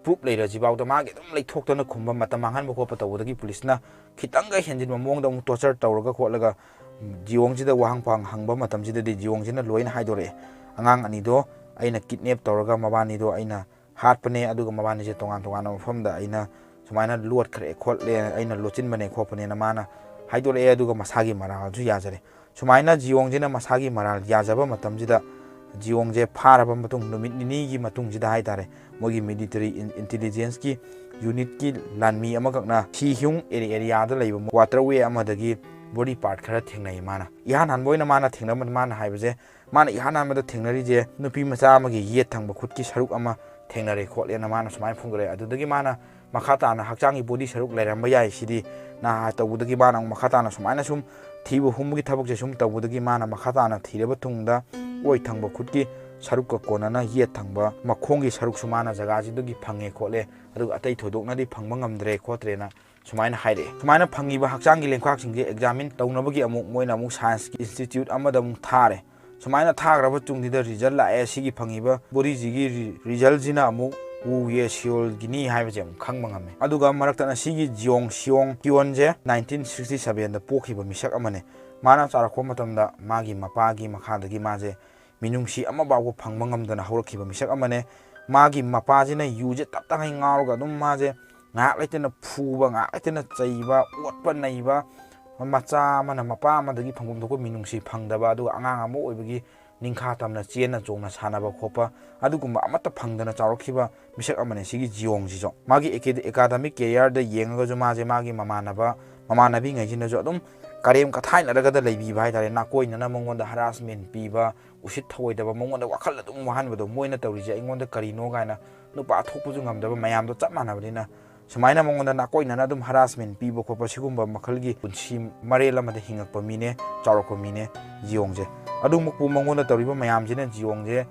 proof ꯂꯩꯔꯁꯤꯐꯥꯎꯗ ꯃꯥꯒꯤ ꯑꯗꯨꯝ ꯂꯩꯊꯣꯛꯇꯅ ꯈꯨꯝꯕ, ꯃꯇꯝ ꯃꯥꯡꯍꯟꯕ ꯈꯣꯠꯄ ꯇꯧꯕꯗꯒꯤ ꯄꯨꯂꯤꯁꯅ ꯈꯤꯇꯪꯒ ꯍꯦꯟꯖꯤꯟꯕ ꯃꯑꯣꯡꯗ ꯑꯃꯨꯛ torture ꯇꯧꯔꯒ ꯈꯣꯠꯂꯒ ꯖꯤꯌꯣꯡꯁꯤꯗ ꯋꯥꯍꯪ ꯄꯥꯎꯍꯪ ꯍꯪꯕ ꯃꯇꯝꯁꯤꯗꯗꯤ ꯖꯤꯌꯣꯡꯁꯤꯅ ꯂꯣꯏꯅ ꯍꯥꯏꯗꯣꯔꯛꯑꯦ꯫ ꯑꯉꯥꯡ ꯑꯅꯤꯗꯣ ꯑꯩꯅ kidnap ꯇꯧꯔꯒ ꯃꯕꯥꯅꯤꯗꯣ ꯑꯩꯅ ꯍꯥꯠꯄꯅꯦ, ꯑꯗꯨꯒ ꯃꯕꯥꯅꯤꯁꯦ ꯇꯣꯉꯥꯟ ꯇꯣꯉꯥꯟꯕ ꯃꯐꯝꯗ ꯑꯩꯅ ꯁꯨꯃꯥꯏꯅ ꯂꯣꯠꯈ꯭ꯔꯦ ꯈꯣꯠꯂꯦ, ꯑꯩꯅ ꯂꯣꯠꯁꯤꯟꯕꯅꯦ ꯈꯣꯠꯄꯅꯦꯅ ꯃꯥꯅ ꯍꯥꯏꯗꯣꯔꯛꯑꯦ꯫ ꯑꯗꯨꯒ ꯃꯁꯥꯒꯤ ꯃꯔꯥꯜꯁꯨ ꯌꯥꯖꯔꯦ꯫ ꯁꯨꯃꯥꯏꯅ ꯖꯤꯌꯣꯡꯁꯤꯅ ꯃꯁꯥꯒꯤ ꯃꯔꯥꯜ ꯌꯥꯖꯕ ꯃꯇꯝꯁꯤꯗ ꯖꯤꯌꯣꯡꯁꯦ ꯐꯥꯔꯕ ꯃꯇꯨꯡ, ꯅꯨꯃꯤꯠ ꯅꯤꯅꯤꯒꯤ ꯃꯇꯨꯡꯁꯤꯗ ꯍꯥꯏꯇꯥꯔꯦ, ꯃꯣꯏꯒꯤ ꯃꯤꯂꯤꯇꯔꯤ ꯏꯟ-, ꯏꯟꯇꯤꯂꯤꯖꯦꯟꯁꯀꯤ ꯌꯨꯅꯤꯠꯀꯤ ꯂꯥꯟꯃꯤ ꯑꯃꯈꯛꯅ ꯁꯤꯍ꯭ꯌꯨꯡ ꯑꯦꯔꯤ-, ꯑꯦꯔꯤꯌꯥꯗ ꯂꯩꯕ ꯋꯥꯇꯔꯋꯦ ꯑꯃꯗꯒꯤ ꯕꯣꯗꯤ ꯄꯥꯔꯠ ꯈꯔ ꯊꯦꯡꯅꯩ꯫ ꯃꯥꯅ ꯏꯍꯥꯟ ꯍꯥꯟꯕ ꯑꯣꯏꯅ ꯃꯥꯅ ꯊꯦꯡꯅꯕ, ꯃꯥꯅ ꯍꯥꯏꯕꯁꯦ, ꯃꯥꯅ ꯏꯍꯥꯟ ꯍꯥꯟꯕꯗ ꯊꯦꯡꯅꯔꯤꯁꯦ ꯅꯨꯄꯤ ꯃꯆꯥ ꯑꯃꯒꯤ ꯌꯦꯠ ꯊꯪꯕ ꯈꯨꯠꯀꯤ ꯁꯔꯨꯛ ꯑꯃ ꯊꯦꯡꯅꯔꯦ ꯈꯣꯠꯂꯦꯅ ꯃꯥꯅ ꯁꯨꯃꯥꯏꯅ ꯐꯣꯡꯗꯣꯔꯛꯑꯦ꯫ ꯑꯗꯨꯗꯒꯤ ꯃꯥꯅ ꯃꯈꯥ ꯇꯥꯅ ꯍꯛꯆꯥꯡꯒꯤ ꯕꯣꯗꯤ ꯁꯔꯨꯛ ꯂꯩꯔꯝꯕ ꯌꯥꯏ ꯁꯤꯗꯤ ꯅꯍꯥ ꯇꯧꯕꯗꯒꯤ ꯃꯥꯅ ꯑꯃꯨꯛ ꯃꯈꯥ ꯇꯥꯅ ꯁꯨꯃꯥꯏꯅ ꯁꯨꯝ ꯊꯤꯕ ꯍꯨꯝꯕꯒꯤ ꯊꯕꯛꯁꯦ ꯁꯨꯝ ꯇꯧꯕꯗꯒꯤ ꯃꯥꯅ ꯃꯈꯥ ꯇꯥꯅ ꯊꯤꯔꯕ ꯇꯨꯡꯗ ꯑꯣꯏ ꯊꯪꯕ ꯈꯨꯠꯀꯤ ꯁꯔꯨꯛꯀ ꯀꯣꯟꯅꯅ ꯌꯦꯠ ꯊꯪꯕ ꯃꯈꯣꯡꯒꯤ ꯁꯔꯨꯛꯁꯨ ꯃꯥꯅ ꯖꯒꯥꯁꯤꯗꯒꯤ ꯐꯪꯉꯦ ꯈꯣꯠꯂꯦ, ꯑꯗꯨꯒ ꯑꯇꯩ ꯊꯣꯏꯗꯣꯛꯅꯗꯤ ꯐꯪꯕ ꯉꯝꯗ꯭ꯔꯦ ꯈꯣꯠꯇ꯭ꯔꯦꯅ ꯁꯨꯃꯥꯏꯅ ꯍꯥꯏꯔꯛꯑꯦ꯫ ꯁꯨꯃꯥꯏꯅ ꯐꯪꯉꯤꯕ ꯍꯛꯆꯥꯡꯒꯤ ꯂꯦꯡꯈꯥꯛꯁꯤꯡꯁꯦ ꯑꯦꯛꯖꯥꯃꯤꯟ ꯇꯧꯅꯕꯒꯤ ꯑꯃꯨꯛ ꯃꯣꯏꯅ ꯑꯃꯨꯛ ꯁꯥꯏꯟꯁꯀꯤ ꯏꯟꯁꯇꯤꯇ꯭ꯌꯨꯠ ꯑꯃꯗ ꯑꯃꯨꯛ ꯊꯥꯔꯦ꯫ ꯁꯨꯃꯥꯏꯅ ꯊꯥꯈ꯭ꯔꯕ ꯇꯨꯡꯁꯤꯗ ꯔꯤꯖꯜ ꯂꯥꯛꯑꯦ꯫ ꯁꯤꯒꯤ ꯐꯪꯉꯤꯕ ꯕꯣꯗꯤꯁꯤꯒꯤ ꯔꯤ-, ꯔꯤꯖꯜꯁꯤꯅ ꯑꯃꯨꯛ ꯋꯨ ꯌꯦ ꯁꯤꯌꯣꯜꯒꯤꯅꯤ ꯍꯥꯏꯕꯁꯦ ꯑꯃꯨꯛ ꯈꯪꯕ ꯉꯝꯃꯦ꯫ ꯑꯗꯨꯒ ꯃꯔꯛꯇꯅ ꯁꯤꯒꯤ ꯖꯤꯌꯣꯡ ꯁꯤꯌꯣꯡ ꯀꯤꯌꯣꯟꯁꯦ ꯅꯥꯏꯟꯇꯤꯟ ꯁꯤꯛꯁꯇꯤ ꯁꯚꯦꯟꯗ ꯄꯣꯛꯈꯤꯕ ꯃꯤꯁꯛ ꯑꯃꯅꯦ꯫ ꯃꯥꯅ ꯆꯥꯎꯔꯛꯄ ꯃꯇꯝꯗ ꯃꯥꯒꯤ ꯃꯄꯥꯒꯤ ꯃꯈꯥꯗꯒꯤ ꯃꯥꯁꯦ ꯃꯤꯅꯨꯡꯁꯤ ꯑꯃ ꯐꯥꯎꯕ ꯐꯪꯕ ꯉꯝꯗꯅ ꯍꯧꯔꯛꯈꯤꯕ ꯃꯤꯁꯛ ꯑꯃꯅꯦ꯫ ꯃꯥꯒꯤ ꯃꯄꯥꯁꯤꯅ ꯌꯨꯁꯦ ꯇꯞ ꯇꯥꯉꯩ ꯉꯥꯎꯔꯒ ꯑꯗꯨꯝ ꯃꯥꯁꯦ ꯉꯥꯏꯍꯥꯛ ꯂꯩꯇꯅ ꯐꯨꯕ, ꯉꯥꯏꯍꯥꯛ ꯂꯩꯇꯅ ꯆꯩꯕ, ꯑꯣꯠꯄ ꯅꯩꯕ, ꯃꯆꯥ ꯑꯃꯅ ꯃꯄꯥ ꯑꯃꯗꯒꯤ ꯐꯪꯐꯝ ꯊꯣꯛꯄ ꯃꯤꯅꯨꯡꯁꯤ ꯐꯪꯗꯕ, ꯑꯗꯨꯒ ꯑꯉꯥꯡ ꯑꯃ ꯑꯣꯏꯕꯒꯤ ꯅꯤꯡꯈꯥ ꯇꯝꯅ ꯆꯦꯟꯅ ꯆꯣꯡꯅ ꯁꯥꯟꯅꯕ ꯈꯣꯠꯄ, ꯑꯗꯨꯒꯨꯝꯕ ꯑꯃꯠꯇ ꯐꯪꯗꯅ ꯆꯥꯎꯔꯛꯈꯤꯕ ꯃꯤꯁꯛ ꯑꯃꯅꯤ ꯁꯤꯒꯤ ꯖꯤꯌꯣꯡꯁꯤꯁꯨ꯫ ꯃꯥꯒꯤ ꯑꯦꯀꯦ-, ꯑꯦꯀꯥꯗꯃꯤꯛ ꯀꯦꯔꯤꯌꯔꯗ ꯌꯦꯡꯉꯒꯁꯨ ꯃꯥꯁꯦ ꯃꯥꯒꯤ ꯃꯃꯥꯟꯅꯕ, ꯃꯃꯥꯟꯅꯕꯤꯉꯩꯁꯤꯅꯁꯨ ꯑꯗꯨꯝ ꯀꯔꯦꯝ ꯀꯊꯥꯏꯅꯔꯒꯗ ꯂꯩꯕꯤꯕ ꯍꯥꯏꯇꯥꯔꯦ꯫ ꯅꯥꯀꯣꯏꯅꯅ ꯃꯉꯣꯟꯗ ꯍꯔꯥꯁꯃꯦꯟ ꯄꯤꯕ, ꯎꯁꯤꯠ ꯊꯑꯣꯏꯗꯕ, ꯃꯉꯣꯟꯗ ꯋꯥꯈꯜ ꯑꯗꯨꯝ ꯋꯥꯍꯟꯕꯗꯣ, ꯃꯣꯏꯅ ꯇꯧꯔꯤꯁꯦ ꯑꯩꯉꯣꯟꯗ ꯀꯔꯤꯅꯣ ꯀꯥꯏꯅ ꯅꯨꯄꯥ ꯊꯣꯛꯄꯁꯨ ꯉꯝꯗꯕ, ꯃꯌꯥꯝꯗꯣ ꯆꯞ ꯃꯥꯟꯅꯕꯅꯤꯅ ꯁꯨꯃꯥꯏꯅ ꯃꯉꯣꯟꯗ ꯅꯥꯀꯣꯏꯅꯅ ꯑꯗꯨꯝ ꯍꯔꯥꯁꯃꯦꯟ ꯄꯤꯕ ꯈꯣꯠꯄ, ꯁꯤꯒꯨꯝꯕ ꯃꯈꯜꯒꯤ ꯄꯨꯟꯁꯤ ꯃꯔꯦꯜ ꯑꯃꯗ ꯍꯤꯡꯉꯛꯄ ꯃꯤꯅꯦ, ꯆꯥꯎꯔꯛꯄ ꯃꯤꯅꯦ ꯖꯤꯌꯣꯡꯁꯦ꯫ ꯑꯗꯨꯃꯛꯄꯨ ꯃꯉꯣꯟꯗ ꯇꯧꯔꯤꯕ ꯃꯌꯥꯝꯁꯤꯅ ꯖꯤꯌꯣꯡꯁꯦ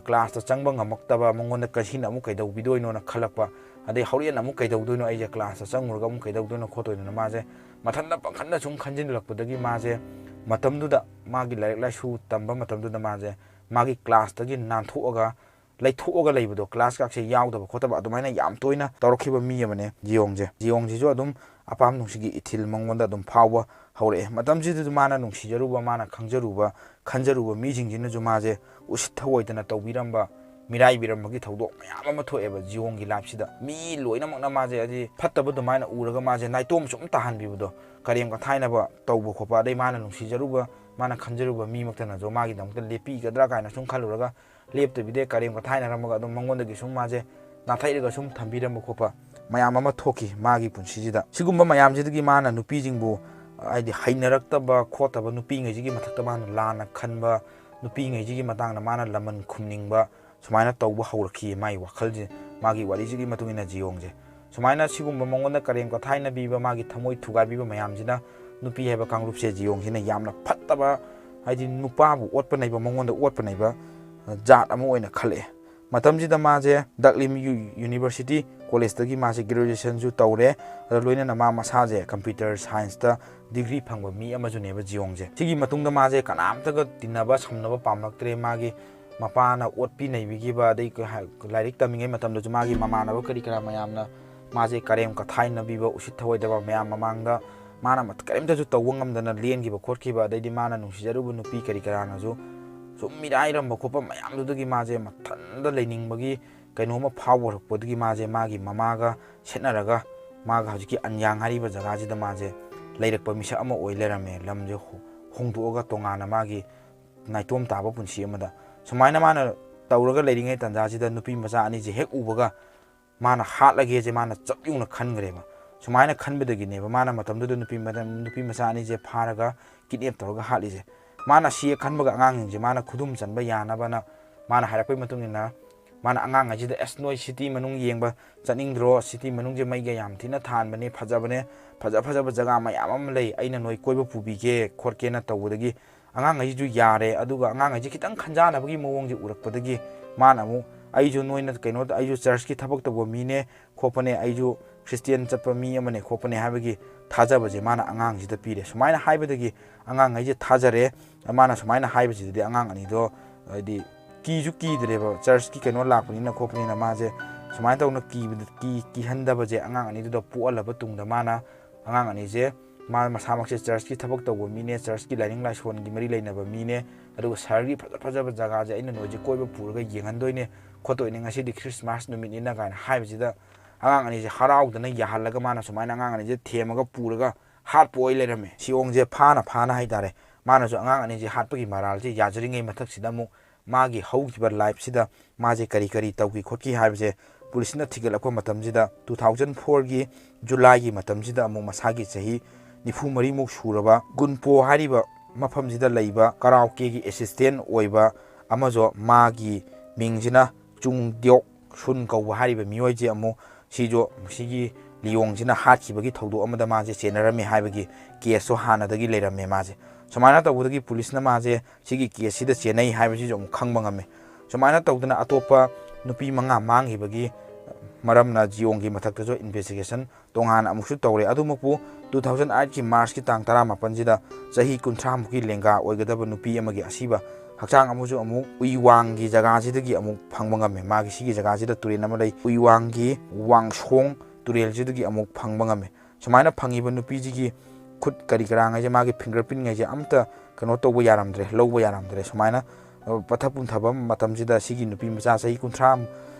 ꯀ꯭ꯂꯥꯁꯇ ꯆꯪꯕ ꯉꯝꯃꯛꯇꯕ, ꯃꯉꯣꯟꯗ ꯀꯁꯤꯅ ꯑꯃꯨꯛ ꯀꯩꯗꯧꯕꯤꯗꯣꯏꯅꯣꯅ ꯈꯜꯂꯛꯄ, ꯑꯗꯩ ꯍꯣꯔꯦꯟ ꯑꯃꯨꯛ ꯀꯩꯗꯧꯗꯣꯏꯅꯣ, ꯑꯩꯁꯦ ꯀ꯭ꯂꯥꯁꯇ ꯆꯪꯉꯨꯔꯒ ꯑꯃꯨꯛ ꯀꯩꯗꯧꯗꯣꯏꯅꯣ ꯈꯣꯠꯇꯣꯏꯅꯣꯅ ꯃꯥꯁꯦ ꯃꯊꯟꯇ ꯄꯪꯈꯟꯗ ꯁꯨꯝ ꯈꯟꯖꯤꯜꯂꯛꯄꯗꯒꯤ ꯃꯥꯁꯦ ꯃꯇꯝꯗꯨꯗ ꯃꯥꯒꯤ ꯂꯥꯏꯔꯤꯛ ꯂꯥꯏꯁꯨ ꯇꯝꯕ ꯃꯇꯝꯗꯨꯗ ꯃꯥꯁꯦ ꯃꯥꯒꯤ ꯀ꯭ꯂꯥꯁꯇꯒꯤ ꯅꯥꯟꯊꯣꯛꯑꯒ ꯂꯩꯊꯣꯛꯑꯒ ꯂꯩꯕꯗꯣ, ꯀ꯭ꯂꯥꯁꯀꯥꯁꯦ ꯌꯥꯎꯗꯕ ꯈꯣꯠꯇꯕ ꯑꯗꯨꯃꯥꯏꯅ ꯌꯥꯝ ꯇꯣꯏꯅ ꯇꯧꯔꯛꯈꯤꯕ ꯃꯤ ꯑꯃꯅꯦ ꯖꯤꯌꯣꯡꯁꯦ꯫ ꯖꯤꯌꯣꯡꯁꯤꯁꯨ ꯑꯗꯨꯝ ꯑꯄꯥꯝ ꯅꯨꯡꯁꯤꯒꯤ ꯏꯊꯤꯜ ꯃꯉꯣꯟꯗ ꯑꯗꯨꯝ ꯐꯥꯎꯕ ꯍꯧꯔꯛꯑꯦ꯫ ꯃꯇꯝꯁꯤꯗꯁꯨ ꯃꯥꯅ ꯅꯨꯡꯁꯤꯖꯔꯨꯕ, ꯃꯥꯅ ꯈꯪꯖꯔꯨꯕ, ꯈꯟꯖꯔꯨꯕ ꯃꯤꯁꯤꯡꯁꯤꯅꯁꯨ ꯃꯥꯁꯦ ꯎꯁꯤꯠ ꯊꯑꯣꯏꯗꯅ ꯇꯧꯕꯤꯔꯝꯕ, ꯃꯤꯔꯥꯏꯕꯤꯔꯝꯕꯒꯤ ꯊꯧꯗꯣꯛ ꯃꯌꯥꯝ ꯑꯃ ꯊꯣꯛꯑꯦꯕ ꯖꯤꯌꯣꯡꯒꯤ ꯂꯥꯏꯐꯁꯤꯗ꯫ ꯃꯤ ꯂꯣꯏꯅꯃꯛꯅ ꯃꯥꯁꯦ ꯍꯥꯏꯗꯤ ꯐꯠꯇꯕ ꯑꯗꯨꯃꯥꯏꯅ ꯎꯔꯒ ꯃꯥꯁꯦ ꯅꯥꯏꯇꯣꯝ ꯁꯨꯝ ꯇꯥꯍꯟꯕꯤꯕꯗꯣ, ꯀꯔꯦꯝ ꯀꯊꯥꯏꯅꯕ ꯇꯧꯕ ꯈꯣꯠꯄ, ꯑꯗꯩ ꯃꯥꯅ ꯅꯨꯡꯁꯤꯖꯔꯨꯕ ꯃꯥꯅ ꯈꯟꯖꯔꯨꯕ ꯃꯤꯃꯛꯇꯅꯁꯨ ꯃꯥꯒꯤꯗꯃꯛꯇ ꯂꯦꯞꯄꯤꯒꯗ꯭ꯔꯥ ꯀꯥꯏꯅ ꯁꯨꯝ ꯈꯜꯂꯨꯔꯒ ꯂꯦꯞꯇꯕꯤꯗ ꯀꯔꯦꯝ ꯀꯊꯥꯏꯅꯔꯝꯃꯒ ꯑꯗꯨꯝ ꯃꯉꯣꯟꯗꯒꯤ ꯁꯨꯝ ꯃꯥꯁꯦ ꯅꯥꯊꯩꯔꯒ ꯁꯨꯝ ꯊꯝꯕꯤꯔꯝꯕ ꯈꯣꯠꯄ ꯃꯌꯥꯝ ꯑꯃ ꯊꯣꯛꯈꯤ ꯃꯥꯒꯤ ꯄꯨꯟꯁꯤꯁꯤꯗ꯫ ꯁꯤꯒꯨꯝꯕ ꯃꯌꯥꯝꯁꯤꯗꯒꯤ ꯃꯥꯅ ꯅꯨꯄꯤꯁꯤꯡꯕꯨ ꯍꯥꯏꯗꯤ ꯍꯩꯅꯔꯛꯇꯕ ꯈꯣꯠꯇꯕ, ꯅꯨꯄꯤꯉꯩꯁꯤꯒꯤ ꯃꯊꯛꯇ ꯃꯥꯅ ꯂꯥꯟꯅ ꯈꯟꯕ, ꯅꯨꯄꯤꯉꯩꯁꯤꯒꯤ ꯃꯇꯥꯡꯗ ꯃꯥꯅ ꯂꯃꯟ ꯈꯨꯝꯅꯤꯡꯕ, ꯁꯨꯃꯥꯏꯅ ꯇꯧꯕ ꯍꯧꯔꯛꯈꯤ ꯃꯥꯒꯤ ꯋꯥꯈꯜꯁꯦ, ꯃꯥꯒꯤ ꯋꯥꯔꯤꯁꯤꯒꯤ ꯃꯇꯨꯡ ꯏꯟꯅ ꯖꯤꯌꯣꯡꯁꯦ꯫ ꯁꯨꯃꯥꯏꯅ ꯁꯤꯒꯨꯝꯕ ꯃꯉꯣꯟꯗ ꯀꯔꯦꯝ ꯀꯊꯥꯏꯅꯕꯤꯕ, ꯃꯥꯒꯤ ꯊꯃꯣꯏ ꯊꯨꯒꯥꯏꯕꯤꯕ ꯃꯌꯥꯝꯁꯤꯅ ꯅꯨꯄꯤ ꯍꯥꯏꯕ ꯀꯥꯡꯂꯨꯞꯁꯦ ꯖꯤꯌꯣꯡꯁꯤꯅ ꯌꯥꯝꯅ ꯐꯠꯇꯕ, ꯍꯥꯏꯗꯤ ꯅꯨꯄꯥꯕꯨ ꯑꯣꯠꯄ ꯅꯩꯕ, ꯃꯉꯣꯟꯗ ꯑꯣꯠꯄ ꯅꯩꯕ ꯖꯥꯠ ꯑꯃ ꯑꯣꯏꯅ ꯈꯜꯂꯛꯑꯦ꯫ ꯃꯇꯝꯁꯤꯗ ꯃꯥꯁꯦ ꯗꯛꯂꯤꯝ ꯌꯨ-, ꯌꯨꯅꯤꯚꯔꯁꯤꯇꯤ ꯀꯣꯂꯦꯖꯇꯒꯤ ꯃꯥꯁꯦ ꯒ꯭ꯔꯦꯖꯨꯑꯦꯁꯟꯁꯨ ꯇꯧꯔꯦ꯫ ꯑꯗ ꯂꯣꯏꯅꯅ ꯃꯥ ꯃꯁꯥꯁꯦ ꯀꯝꯄ꯭ꯌꯨꯇꯔ ꯁꯥꯏꯟꯁꯇ ꯗꯤꯒ꯭ꯔꯤ ꯐꯪꯕ ꯃꯤ ꯑꯃꯁꯨꯅꯦꯕ ꯖꯤꯌꯣꯡꯁꯦ꯫ ꯁꯤꯒꯤ ꯃꯇꯨꯡꯗ ꯃꯥꯁꯦ ꯀꯅꯥꯝꯇꯒ ꯇꯤꯟꯅꯕ ꯁꯝꯅꯕ ꯄꯥꯝꯂꯛꯇ꯭ꯔꯦ꯫ ꯃꯥꯒꯤ ꯃꯄꯥꯅ ꯑꯣꯠꯄꯤ ꯅꯩꯕꯤꯈꯤꯕ, ꯑꯗꯩ ꯀ-, ꯍꯥ-, ꯂꯥꯏꯔꯤꯛ ꯇꯝꯃꯤꯉꯩ ꯃꯇꯝꯗꯁꯨ ꯃꯥꯒꯤ ꯃꯃꯥꯟꯅꯕ ꯀꯔꯤ ꯀꯔꯥ ꯃꯌꯥꯝꯅ ꯃꯥꯁꯦ ꯀꯔꯦꯝ ꯀꯊꯥꯏꯅꯕꯤꯕ, ꯎꯁꯤꯠ ꯊꯑꯣꯏꯗꯕ ꯃꯌꯥꯝ ꯃꯃꯥꯡꯗ ꯃꯥꯅ ꯃꯠ-, ꯀꯔꯤꯝꯇꯁꯨ ꯇꯧꯕ ꯉꯝꯗꯅ ꯂꯦꯟꯈꯤꯕ ꯈꯣꯠꯈꯤꯕ, ꯑꯗꯩꯗꯤ ꯃꯥꯅ ꯅꯨꯡꯁꯤꯖꯔꯨꯕ ꯅꯨꯄꯤ ꯀꯔꯤ ꯀꯔꯥꯅꯁꯨ ꯁꯨꯝ ꯃꯤꯔꯥꯏꯔꯝꯕ ꯈꯣꯠꯄ ꯃꯌꯥꯝꯗꯨꯗꯒꯤ ꯃꯥꯁꯦ ꯃꯊꯟꯇ ꯂꯩꯅꯤꯡꯕꯒꯤ ꯀꯩꯅꯣꯝꯃ ꯐꯥꯎꯕ ꯍꯧꯔꯛꯄꯗꯒꯤ ꯃꯥꯁꯦ ꯃꯥꯒꯤ ꯃꯃꯥꯒ ꯁꯦꯠꯅꯔꯒ ꯃꯥꯒ ꯍꯧꯖꯤꯛꯀꯤ ꯑꯟꯌꯥꯡ ꯍꯥꯏꯔꯤꯕ ꯖꯒꯥꯁꯤꯗ ꯃꯥꯁꯦ ꯂꯩꯔꯛꯄ ꯃꯤꯁꯛ ꯑꯃ ꯑꯣꯏ ꯂꯩꯔꯝꯃꯦ꯫ ꯂꯝꯁꯦ ꯍꯣ-, ꯍꯣꯡꯗꯣꯛꯑꯒ ꯇꯣꯉꯥꯟꯅ ꯃꯥꯒꯤ ꯅꯥꯏꯇꯣꯝ ꯇꯥꯕ ꯄꯨꯟꯁꯤ ꯑꯃꯗ꯫ ꯁꯨꯃꯥꯏꯅ ꯃꯥꯅ ꯇꯧꯔꯒ ꯂꯩꯔꯤꯉꯩ ꯇꯥꯟꯖꯥꯁꯤꯗ ꯅꯨꯄꯤ ꯃꯆꯥ ꯑꯅꯤꯁꯦ ꯍꯦꯛ ꯎꯕꯒ ꯃꯥꯅ ꯍꯥꯠꯂꯒꯦꯁꯦ ꯃꯥꯅ ꯆꯞ ꯌꯨꯡꯅ ꯈꯟꯈ꯭ꯔꯦꯕ꯫ ꯁꯨꯃꯥꯏꯅ ꯈꯟꯕꯗꯒꯤꯅꯦꯕ ꯃꯥꯅ ꯃꯇꯝꯗꯨꯗ ꯅꯨꯄꯤ ꯃ-, ꯅꯨꯄꯤ ꯃꯆꯥ ꯑꯅꯤꯁꯦ ꯐꯥꯔꯒ ꯀꯤꯗꯅꯦꯞ ꯇꯧꯔꯒ ꯍꯥꯠꯂꯤꯁꯦ꯫ ꯃꯥꯅ ꯁꯤ ꯈꯟꯕꯒ ꯑꯉꯥꯡꯁꯤꯡꯁꯦ ꯃꯥꯅ ꯈꯨꯗꯨꯝ ꯆꯟꯕ ꯌꯥꯅꯕꯅ ꯃꯥꯅ ꯍꯥꯏꯔꯛꯄꯒꯤ ꯃꯇꯨꯡ ꯏꯟꯅ ꯃꯥꯅ ꯑꯉꯥꯡꯈꯩꯁꯤꯗ, "ꯑꯁ, ꯅꯣꯏ ꯁꯤꯇꯤ ꯃꯅꯨꯡ ꯌꯦꯡꯕ ꯆꯠꯅꯤꯡꯗ꯭ꯔꯣ? ꯁꯤꯇꯤ ꯃꯅꯨꯡꯁꯦ ꯃꯩꯒ ꯌꯥꯝ ꯊꯤꯅ ꯊꯥꯟꯕꯅꯦ, ꯐꯖꯕꯅꯦ, ꯐꯖ ꯐꯖꯕ ꯖꯒꯥ ꯃꯌꯥꯝ ꯑꯃ ꯂꯩ, ꯑꯩꯅ ꯅꯣꯏ ꯀꯣꯏꯕ ꯄꯨꯕꯤꯒꯦ ꯈꯣꯠꯀꯦꯅ" ꯇꯧꯕꯗꯒꯤ ꯑꯉꯥꯡꯈꯩꯁꯤꯁꯨ ꯌꯥꯔꯦ꯫ ꯑꯗꯨꯒ ꯑꯉꯥꯡꯈꯩꯁꯦ ꯈꯤꯇꯪ ꯈꯟꯖꯥꯅꯕꯒꯤ ꯃꯑꯣꯡꯁꯦ ꯎꯔꯛꯄꯗꯒꯤ ꯃꯥꯅ ꯑꯃꯨꯛ, "ꯑꯩꯁꯨ ꯅꯣꯏꯅ ꯀꯩꯅꯣ, ꯑꯩꯁꯨ ꯆꯔꯆꯀꯤ ꯊꯕꯛ ꯇꯧꯕ ꯃꯤꯅꯦ ꯈꯣꯠꯄꯅꯦ, ꯑꯩꯁꯨ ꯈ꯭ꯔꯤꯁꯇꯤꯌꯥꯟ ꯆꯠꯄ ꯃꯤ ꯑꯃꯅꯦ ꯈꯣꯠꯄꯅꯦ" ꯍꯥꯏꯕꯒꯤ ꯊꯥꯖꯕꯁꯦ ꯃꯥꯅ ꯑꯉꯥꯡꯁꯤꯗ ꯄꯤꯔꯦ꯫ ꯁꯨꯃꯥꯏꯅ ꯍꯥꯏꯕꯗꯒꯤ ꯑꯉꯥꯡꯈꯩꯁꯦ ꯊꯥꯖꯔꯦ꯫ ꯃꯥꯅ ꯁꯨꯃꯥꯏꯅ ꯍꯥꯏꯕꯁꯤꯗꯗꯤ ꯑꯉꯥꯡ ꯑꯅꯤꯗꯣ ꯍꯥꯏꯗꯤ ꯀꯤꯁꯨ ꯀꯤꯗ꯭ꯔꯦꯕ, ꯆꯔꯆꯀꯤ ꯀꯩꯅꯣ ꯂꯥꯛꯄꯅꯤꯅ ꯈꯣꯠꯄꯅꯤꯅ ꯃꯥꯁꯦ ꯁꯨꯃꯥꯏꯅ ꯇꯧꯅ ꯀꯤꯕꯗ-, ꯀꯤ-, ꯀꯤꯍꯟꯗꯕꯁꯦ ꯑꯉꯥꯡ ꯑꯅꯤꯗꯨꯗ ꯄꯣꯛꯍꯜꯂꯕ ꯇꯨꯡꯗ ꯃꯥꯅ ꯑꯉꯥꯡ ꯑꯅꯤꯁꯦ ꯃꯥ ꯃꯁꯥꯃꯛꯁꯦ ꯆꯔꯆꯀꯤ ꯊꯕꯛ ꯇꯧꯕ ꯃꯤꯅꯦ, ꯆꯔꯆꯀꯤ ꯂꯥꯏꯅꯤꯡ ꯂꯥꯏꯁꯣꯟꯒꯤ ꯃꯔꯤ ꯂꯩꯅꯕ ꯃꯤꯅꯦ, ꯑꯗꯨꯒ ꯁꯍꯔꯒꯤ ꯐꯖ ꯐꯖꯕ ꯖꯒꯥꯁꯦ ꯑꯩꯅ ꯅꯣꯏꯁꯦ ꯀꯣꯏꯕ ꯄꯨꯔꯒ ꯌꯦꯡꯍꯟꯗꯣꯏꯅꯦ ꯈꯣꯠꯇꯣꯏꯅꯦ, ꯉꯁꯤꯗꯤ ꯈ꯭ꯔꯤꯁꯃꯥꯁ ꯅꯨꯃꯤꯠꯅꯤꯅ ꯀꯥꯏꯅ ꯍꯥꯏꯕꯁꯤꯗ ꯑꯉꯥꯡ ꯑꯅꯤꯁꯦ ꯍꯔꯥꯎꯗꯅ ꯌꯥꯍꯜꯂꯒ ꯃꯥꯅ ꯁꯨꯃꯥꯏꯅ ꯑꯉꯥꯡ ꯑꯅꯤꯁꯦ ꯊꯦꯝꯃꯒ ꯄꯨꯔꯒ ꯍꯥꯠꯄ ꯑꯣꯏ ꯂꯩꯔꯝꯃꯦ꯫ ꯁꯤꯑꯣꯡꯁꯦ ꯐꯥꯅ ꯐꯥꯅ ꯍꯥꯏꯇꯥꯔꯦ꯫ ꯃꯥꯅꯁꯨ ꯑꯉꯥꯡ ꯑꯅꯤꯁꯦ ꯍꯥꯠꯄꯒꯤ ꯃꯔꯥꯜꯁꯦ ꯌꯥꯖꯔꯤꯉꯩ ꯃꯊꯛꯁꯤꯗ ꯑꯃꯨꯛ ꯃꯥꯒꯤ ꯍꯧꯈꯤꯕ ꯂꯥꯏꯐꯁꯤꯗ ꯃꯥꯁꯦ ꯀꯔꯤ ꯀꯔꯤ ꯇꯧꯈꯤ ꯈꯣꯠꯈꯤ ꯍꯥꯏꯕꯁꯦ ꯄꯨꯂꯤꯁꯅ ꯊꯤꯒꯠꯂꯛꯄ ꯃꯇꯝꯁꯤꯗ, two thousand fourꯒꯤ Julyꯒꯤ ꯃꯇꯝꯁꯤꯗ ꯑꯃꯨꯛ ꯃꯁꯥꯒꯤ ꯆꯍꯤ ꯅꯤꯐꯨ ꯃꯔꯤꯃꯨꯛ ꯁꯨꯔꯕ ꯒꯨꯟꯄꯣ ꯍꯥꯏꯔꯤꯕ ꯃꯐꯝꯁꯤꯗ ꯂꯩꯕ ꯀꯔꯥꯎꯀꯦꯒꯤ ꯑꯦꯁꯤꯁꯇꯦꯟ ꯑꯣꯏꯕ ꯑꯃꯁꯨ ꯃꯥꯒꯤ ꯃꯤꯡꯁꯤꯅ ꯆꯨꯡ ꯗ꯭ꯌꯣꯛ ꯁꯨꯟ ꯀꯧꯕ ꯍꯥꯏꯔꯤꯕ ꯃꯤꯑꯣꯏꯁꯦ ꯑꯃꯨꯛ ꯁꯤꯁꯨ ꯁꯤꯒꯤ ꯂꯤꯌꯣꯡꯁꯤꯅ ꯍꯥꯠꯈꯤꯕꯒꯤ ꯊꯧꯗꯣꯛ ꯑꯃꯗ ꯃꯥꯁꯦ ꯆꯦꯟꯅꯔꯝꯃꯦ ꯍꯥꯏꯕꯒꯤ ꯀꯦꯁꯁꯨ ꯍꯥꯟꯅꯗꯒꯤ ꯂꯩꯔꯝꯃꯦ ꯃꯥꯁꯦ꯫ ꯁꯨꯃꯥꯏꯅ ꯇꯧꯕꯗꯒꯤ ꯄꯨꯂꯤꯁꯅ ꯃꯥꯁꯦ ꯁꯤꯒꯤ ꯀꯦꯁꯁꯤꯗ ꯆꯦꯟꯅꯩ ꯍꯥꯏꯕꯁꯤꯁꯨ ꯑꯃꯨꯛ ꯈꯪꯕ ꯉꯝꯃꯦ꯫ ꯁꯨꯃꯥꯏꯅ ꯇꯧꯗꯅ ꯑꯇꯣꯞꯄ ꯅꯨꯄꯤ ꯃꯉꯥ ꯃꯥꯡꯈꯤꯕꯒꯤ ꯃꯔꯝꯅ ꯖꯤꯌꯣꯡꯒꯤ ꯃꯊꯛꯇꯁꯨ ꯏꯟꯚꯦꯁꯇꯤꯒꯦꯁꯟ ꯇꯣꯉꯥꯟꯅ ꯑꯃꯨꯛꯁꯨ ꯇꯧꯔꯦ꯫ ꯑꯗꯨꯃꯛꯄꯨ two thousand eightꯀꯤ Marchꯀꯤ ꯇꯥꯡ ꯇꯔꯥꯃꯥꯄꯟꯁꯤꯗ ꯆꯍꯤ ꯀꯨꯟꯊ꯭ꯔꯥꯃꯨꯛꯀꯤ ꯂꯦꯡꯒꯥ ꯑꯣꯏꯒꯗꯕ ꯅꯨꯄꯤ ꯑꯃꯒꯤ ꯑꯁꯤꯕ ꯍꯛꯆꯥꯡ ꯑꯃꯁꯨ ꯑꯃꯨꯛ ꯎꯏꯋꯥꯡꯒꯤ ꯖꯒꯥꯁꯤꯗꯒꯤ ꯑꯃꯨꯛ ꯐꯪꯕ ꯉꯝꯃꯦ꯫ ꯃꯥꯒꯤ ꯁꯤꯒꯤ ꯖꯒꯥꯁꯤꯗ ꯇꯨꯔꯦꯜ ꯑꯃ ꯂꯩ, ꯎꯏꯋꯥꯡꯒꯤ ꯋꯥꯡꯁꯣꯡ ꯇꯨꯔꯦꯜꯁꯤꯗꯒꯤ ꯑꯃꯨꯛ ꯐꯪꯕ ꯉꯝꯃꯦ꯫ ꯁꯨꯃꯥꯏꯅ ꯐꯪꯉꯤꯕ ꯅꯨꯄꯤꯁꯤꯒꯤ ꯈꯨꯠ ꯀꯔꯤ ꯀꯔꯥꯉꯩꯁꯦ, ꯃꯥꯒꯤ ꯐꯤꯡꯒꯔ ꯄ꯭ꯔꯤꯟꯉꯩꯁꯦ ꯑꯝꯇ ꯀꯩꯅꯣ ꯇꯧꯕ ꯌꯥꯔꯝꯗ꯭ꯔꯦ, ꯂꯧꯕ ꯌꯥꯔꯝꯗ꯭ꯔꯦ꯫ ꯁꯨꯃꯥꯏꯅ ꯑ, ꯄꯠꯊ ꯄꯨꯝꯊꯕ ꯃꯇꯝꯁꯤꯗ ꯁꯤꯒꯤ ꯅꯨꯄꯤ ꯃꯆꯥ ꯆꯍꯤ ꯀꯨꯟꯊ꯭ꯔꯥ,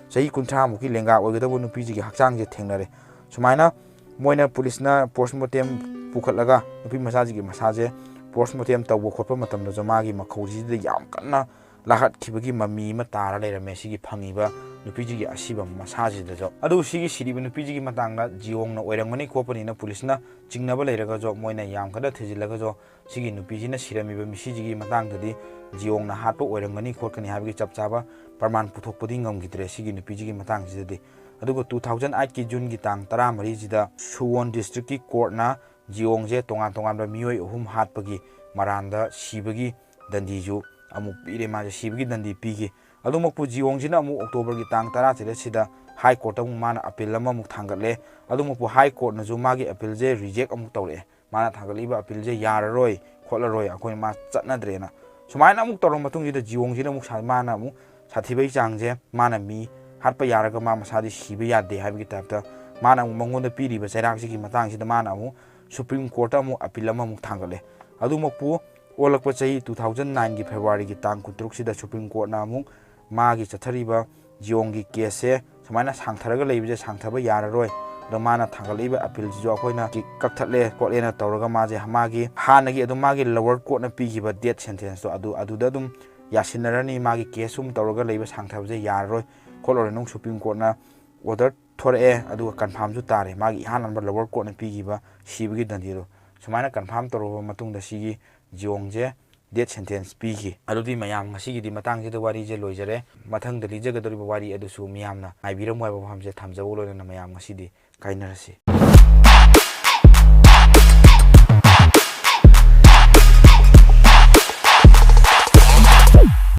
ꯆꯍꯤ ꯀꯨꯟꯊ꯭ꯔꯥꯃꯨꯛꯀꯤ ꯂꯦꯡꯒꯥ ꯑꯣꯏꯒꯗꯕ ꯅꯨꯄꯤꯁꯤꯒꯤ ꯍꯛꯆꯥꯡꯁꯦ ꯊꯦꯡꯅꯔꯦ꯫ ꯁꯨꯃꯥꯏꯅ ꯃꯣꯏꯅ ꯄꯨꯂꯤꯁꯅ ꯄꯣꯁꯃꯣꯔꯇꯦꯝ ꯄꯨꯈꯠꯂꯒ ꯅꯨꯄꯤ ꯃꯆꯥꯁꯤꯒꯤ ꯃꯁꯥꯁꯦ ꯄꯣꯁꯃꯣꯔꯇꯦꯝ ꯇꯧꯕ ꯈꯣꯠꯄ ꯃꯇꯝꯗꯁꯨ ꯃꯥꯒꯤ ꯃꯈꯧꯁꯤꯗ ꯌꯥꯝ ꯀꯟꯅ ꯂꯥꯈꯠꯈꯤꯕꯒꯤ ꯃꯃꯤ ꯑꯃ ꯇꯥꯔ ꯂꯩꯔꯝꯃꯦ ꯁꯤꯒꯤ ꯐꯪꯉꯤꯕ ꯅꯨꯄꯤꯁꯤꯒꯤ ꯑꯁꯤꯕ ꯃꯁꯥꯁꯤꯗꯁꯨ꯫ ꯑꯗꯨ ꯁꯤꯒꯤ ꯁꯤꯔꯤꯕ ꯅꯨꯄꯤꯁꯤꯒꯤ ꯃꯇꯥꯡꯗ ꯖꯤꯌꯣꯡꯅ ꯑꯣꯏꯔꯝꯒꯅꯤ ꯈꯣꯠꯄꯅꯤꯅ ꯄꯨꯂꯤꯁꯅ ꯆꯤꯡꯅꯕ ꯂꯩꯔꯒꯁꯨ, ꯃꯣꯏꯅ ꯌꯥꯝ ꯀꯟꯅ ꯊꯤꯖꯤꯜꯂꯒꯁꯨ, ꯁꯤꯒꯤ ꯅꯨꯄꯤꯁꯤꯅ ꯁꯤꯔꯝꯃꯤꯕ ꯃꯤꯁꯤꯁꯤꯒꯤ ꯃꯇꯥꯡꯗꯗꯤ ꯖꯤꯌꯣꯡꯅ ꯍꯥꯠꯄ ꯑꯣꯏꯔꯝꯒꯅꯤ ꯈꯣꯠꯀꯅꯤ ꯍꯥꯏꯕꯒꯤ ꯆꯞ ꯆꯥꯕ ꯄ꯭ꯔꯃꯥꯟ ꯄꯨꯊꯣꯛꯄꯗꯤ ꯉꯝꯈꯤꯗ꯭ꯔꯦ ꯁꯤꯒꯤ ꯅꯨꯄꯤꯁꯤꯒꯤ ꯃꯇꯥꯡꯁꯤꯗꯗꯤ꯫ ꯑꯗꯨꯒ two thousand eightꯀꯤ Juneꯒꯤ ꯇꯥꯡ ꯇꯔꯥꯃꯔꯤꯁꯤꯗ ꯁꯨꯋꯣꯟ ꯗꯤꯁꯇ꯭ꯔꯤꯛꯀꯤ ꯀꯣꯔꯠꯅ ꯖꯤꯌꯣꯡꯁꯦ ꯇꯣꯉꯥꯟ ꯇꯣꯉꯥꯟꯕ ꯃꯤꯑꯣꯏ ꯑꯍꯨꯝ ꯍꯥꯠꯄꯒꯤ ꯃꯔꯥꯟꯗ ꯁꯤꯕꯒꯤ ꯗꯟꯗꯤꯁꯨ ꯑꯃꯨꯛ ꯄꯤꯔꯦ, ꯃꯥꯁꯦ ꯁꯤꯕꯒꯤ ꯗꯟꯗꯤ ꯄꯤꯈꯤ꯫ ꯑꯗꯨꯃꯛꯄꯨ ꯖꯤꯌꯣꯡꯁꯤꯅ ꯑꯃꯨꯛ Octoberꯒꯤ ꯇꯥꯡ ꯇꯔꯥ ꯇꯔꯦꯠꯁꯤꯗ ꯍꯥꯏ ꯀꯣꯔꯠꯇ ꯑꯃꯨꯛ ꯃꯥꯅ ꯑꯄꯤꯜ ꯑꯃꯃꯨꯛ ꯊꯥꯡꯒꯠꯂꯦ꯫ ꯑꯗꯨꯃꯛꯄꯨ ꯍꯥꯏ ꯀꯣꯔꯠꯅꯁꯨ ꯃꯥꯒꯤ ꯑꯄꯤꯜꯁꯦ ꯔꯤꯖꯦꯛ ꯑꯃꯨꯛ ꯇꯧꯔꯛꯑꯦ꯫ ꯃꯥꯅ ꯊꯥꯡꯒꯠꯂꯤꯕ ꯑꯄꯤꯜꯁꯦ ꯌꯥꯔꯔꯣꯏ ꯈꯣꯠꯂꯔꯣꯏ, ꯑꯩꯈꯣꯏ ꯃꯥ ꯆꯠꯅꯗ꯭ꯔꯦꯅ꯫ ꯁꯨꯃꯥꯏꯅ ꯑꯃꯨꯛ ꯇꯧꯔꯕ ꯃꯇꯨꯡꯁꯤꯗ ꯖꯤꯌꯣꯡꯁꯤꯅ ꯑꯃꯨꯛ ꯁꯥ-, ꯃꯥꯅ ꯑꯃꯨꯛ ꯁꯥꯊꯤꯕꯒꯤ ꯆꯥꯡꯁꯦ, ꯃꯥꯅ ꯃꯤ ꯍꯥꯠꯄ ꯌꯥꯔꯒ ꯃꯥ ꯃꯁꯥꯗꯤ ꯁꯤꯕ ꯌꯥꯗꯦ ꯍꯥꯏꯕꯒꯤ ꯇꯥꯏꯞꯇ ꯃꯥꯅ ꯑꯃꯨꯛ ꯃꯉꯣꯟꯗ ꯄꯤꯔꯤꯕ ꯆꯩꯔꯥꯛꯁꯤꯒꯤ ꯃꯇꯥꯡꯁꯤꯗ ꯃꯥꯅ ꯑꯃꯨꯛ ꯁꯨꯄ꯭ꯔꯤꯝ ꯀꯣꯔꯠꯇ ꯑꯃꯨꯛ ꯑꯄꯤꯜ ꯑꯃꯃꯨꯛ ꯊꯥꯡꯒꯠꯂꯦ꯫ ꯑꯗꯨꯃꯛꯄꯨ ꯑꯣꯜꯂꯛꯄ ꯆꯍꯤ two thousand nineꯒꯤ Februaryꯒꯤ ꯇꯥꯡ ꯀꯨꯟꯇꯔꯨꯛꯁꯤꯗ ꯁꯨꯄ꯭ꯔꯤꯝ ꯀꯣꯔꯠꯅ ꯑꯃꯨꯛ ꯃꯥꯒꯤ ꯆꯠꯊꯔꯤꯕ ꯖꯤꯌꯣꯡꯒꯤ ꯀꯦꯁꯁꯦ ꯁꯨꯃꯥꯏꯅ ꯁꯥꯡꯊꯔꯒ ꯂꯩꯕꯁꯦ ꯁꯥꯡꯊꯕ ꯌꯥꯔꯔꯣꯏ, ꯑꯗꯣ ꯃꯥꯅ ꯊꯥꯡꯒꯠꯂꯛꯏꯕ ꯑꯄꯤꯜꯁꯤꯁꯨ ꯑꯩꯈꯣꯏꯅ ꯀꯛꯊꯠꯂꯦ ꯈꯣꯠꯂꯦꯅ ꯇꯧꯔꯒ ꯃꯥꯁꯦ ꯃꯥꯒꯤ ꯍꯥꯟꯅꯒꯤ ꯑꯗꯨꯝ ꯃꯥꯒꯤ lower courtꯅ ꯄꯤꯈꯤꯕ death sentenceꯇꯣ ꯑꯗꯨ ꯑꯗꯨꯗ ꯑꯗꯨꯝ ꯌꯥꯁꯤꯟꯅꯔꯅꯤ꯫ ꯃꯥꯒꯤ case ꯁꯨꯝ ꯇꯧꯔꯒ ꯂꯩꯕ ꯁꯥꯡꯊꯕꯁꯦ ꯌꯥꯔꯔꯣꯏ ꯈꯣꯠꯂꯔꯣꯏ꯫ ꯅꯨꯡ Supreme Courtꯅ order ꯊꯣꯔꯛꯑꯦ, ꯑꯗꯨꯒ confirmꯁꯨ ꯇꯥꯔꯦ ꯃꯥꯒꯤ ꯏꯍꯥꯟ ꯍꯥꯟꯕ lower courtꯅ ꯄꯤꯈꯤꯕ ꯁꯤꯕꯒꯤ ꯗꯟꯗꯤꯗꯣ꯫ ꯁꯨꯃꯥꯏꯅ confirm ꯇꯧꯔꯕ ꯃꯇꯨꯡꯗ ꯁꯤꯒꯤ ꯖꯤꯌꯣꯡꯁꯦ death sentence ꯄꯤꯈꯤ꯫ ꯑꯗꯨꯗꯤ ꯃꯌꯥꯝ ꯉꯁꯤꯒꯤꯗꯤ ꯃꯇꯥꯡꯁꯤꯗ ꯋꯥꯔꯤꯁꯦ ꯂꯣꯏꯖꯔꯦ꯫ ꯃꯊꯪꯗ ꯂꯤꯖꯒꯗꯧꯔꯤꯕ ꯋꯥꯔꯤ ꯑꯗꯨꯁꯨ ꯃꯤꯌꯥꯝꯅ ꯉꯥꯏꯕꯤꯔꯝꯃꯨ ꯍꯥꯏꯕ ꯋꯥꯐꯝꯁꯦ ꯊꯝꯖꯕ ꯂꯣꯏꯅꯅ ꯃꯌꯥꯝ ꯉꯁꯤꯗꯤ ꯀꯥꯏꯅꯔꯁꯤ꯫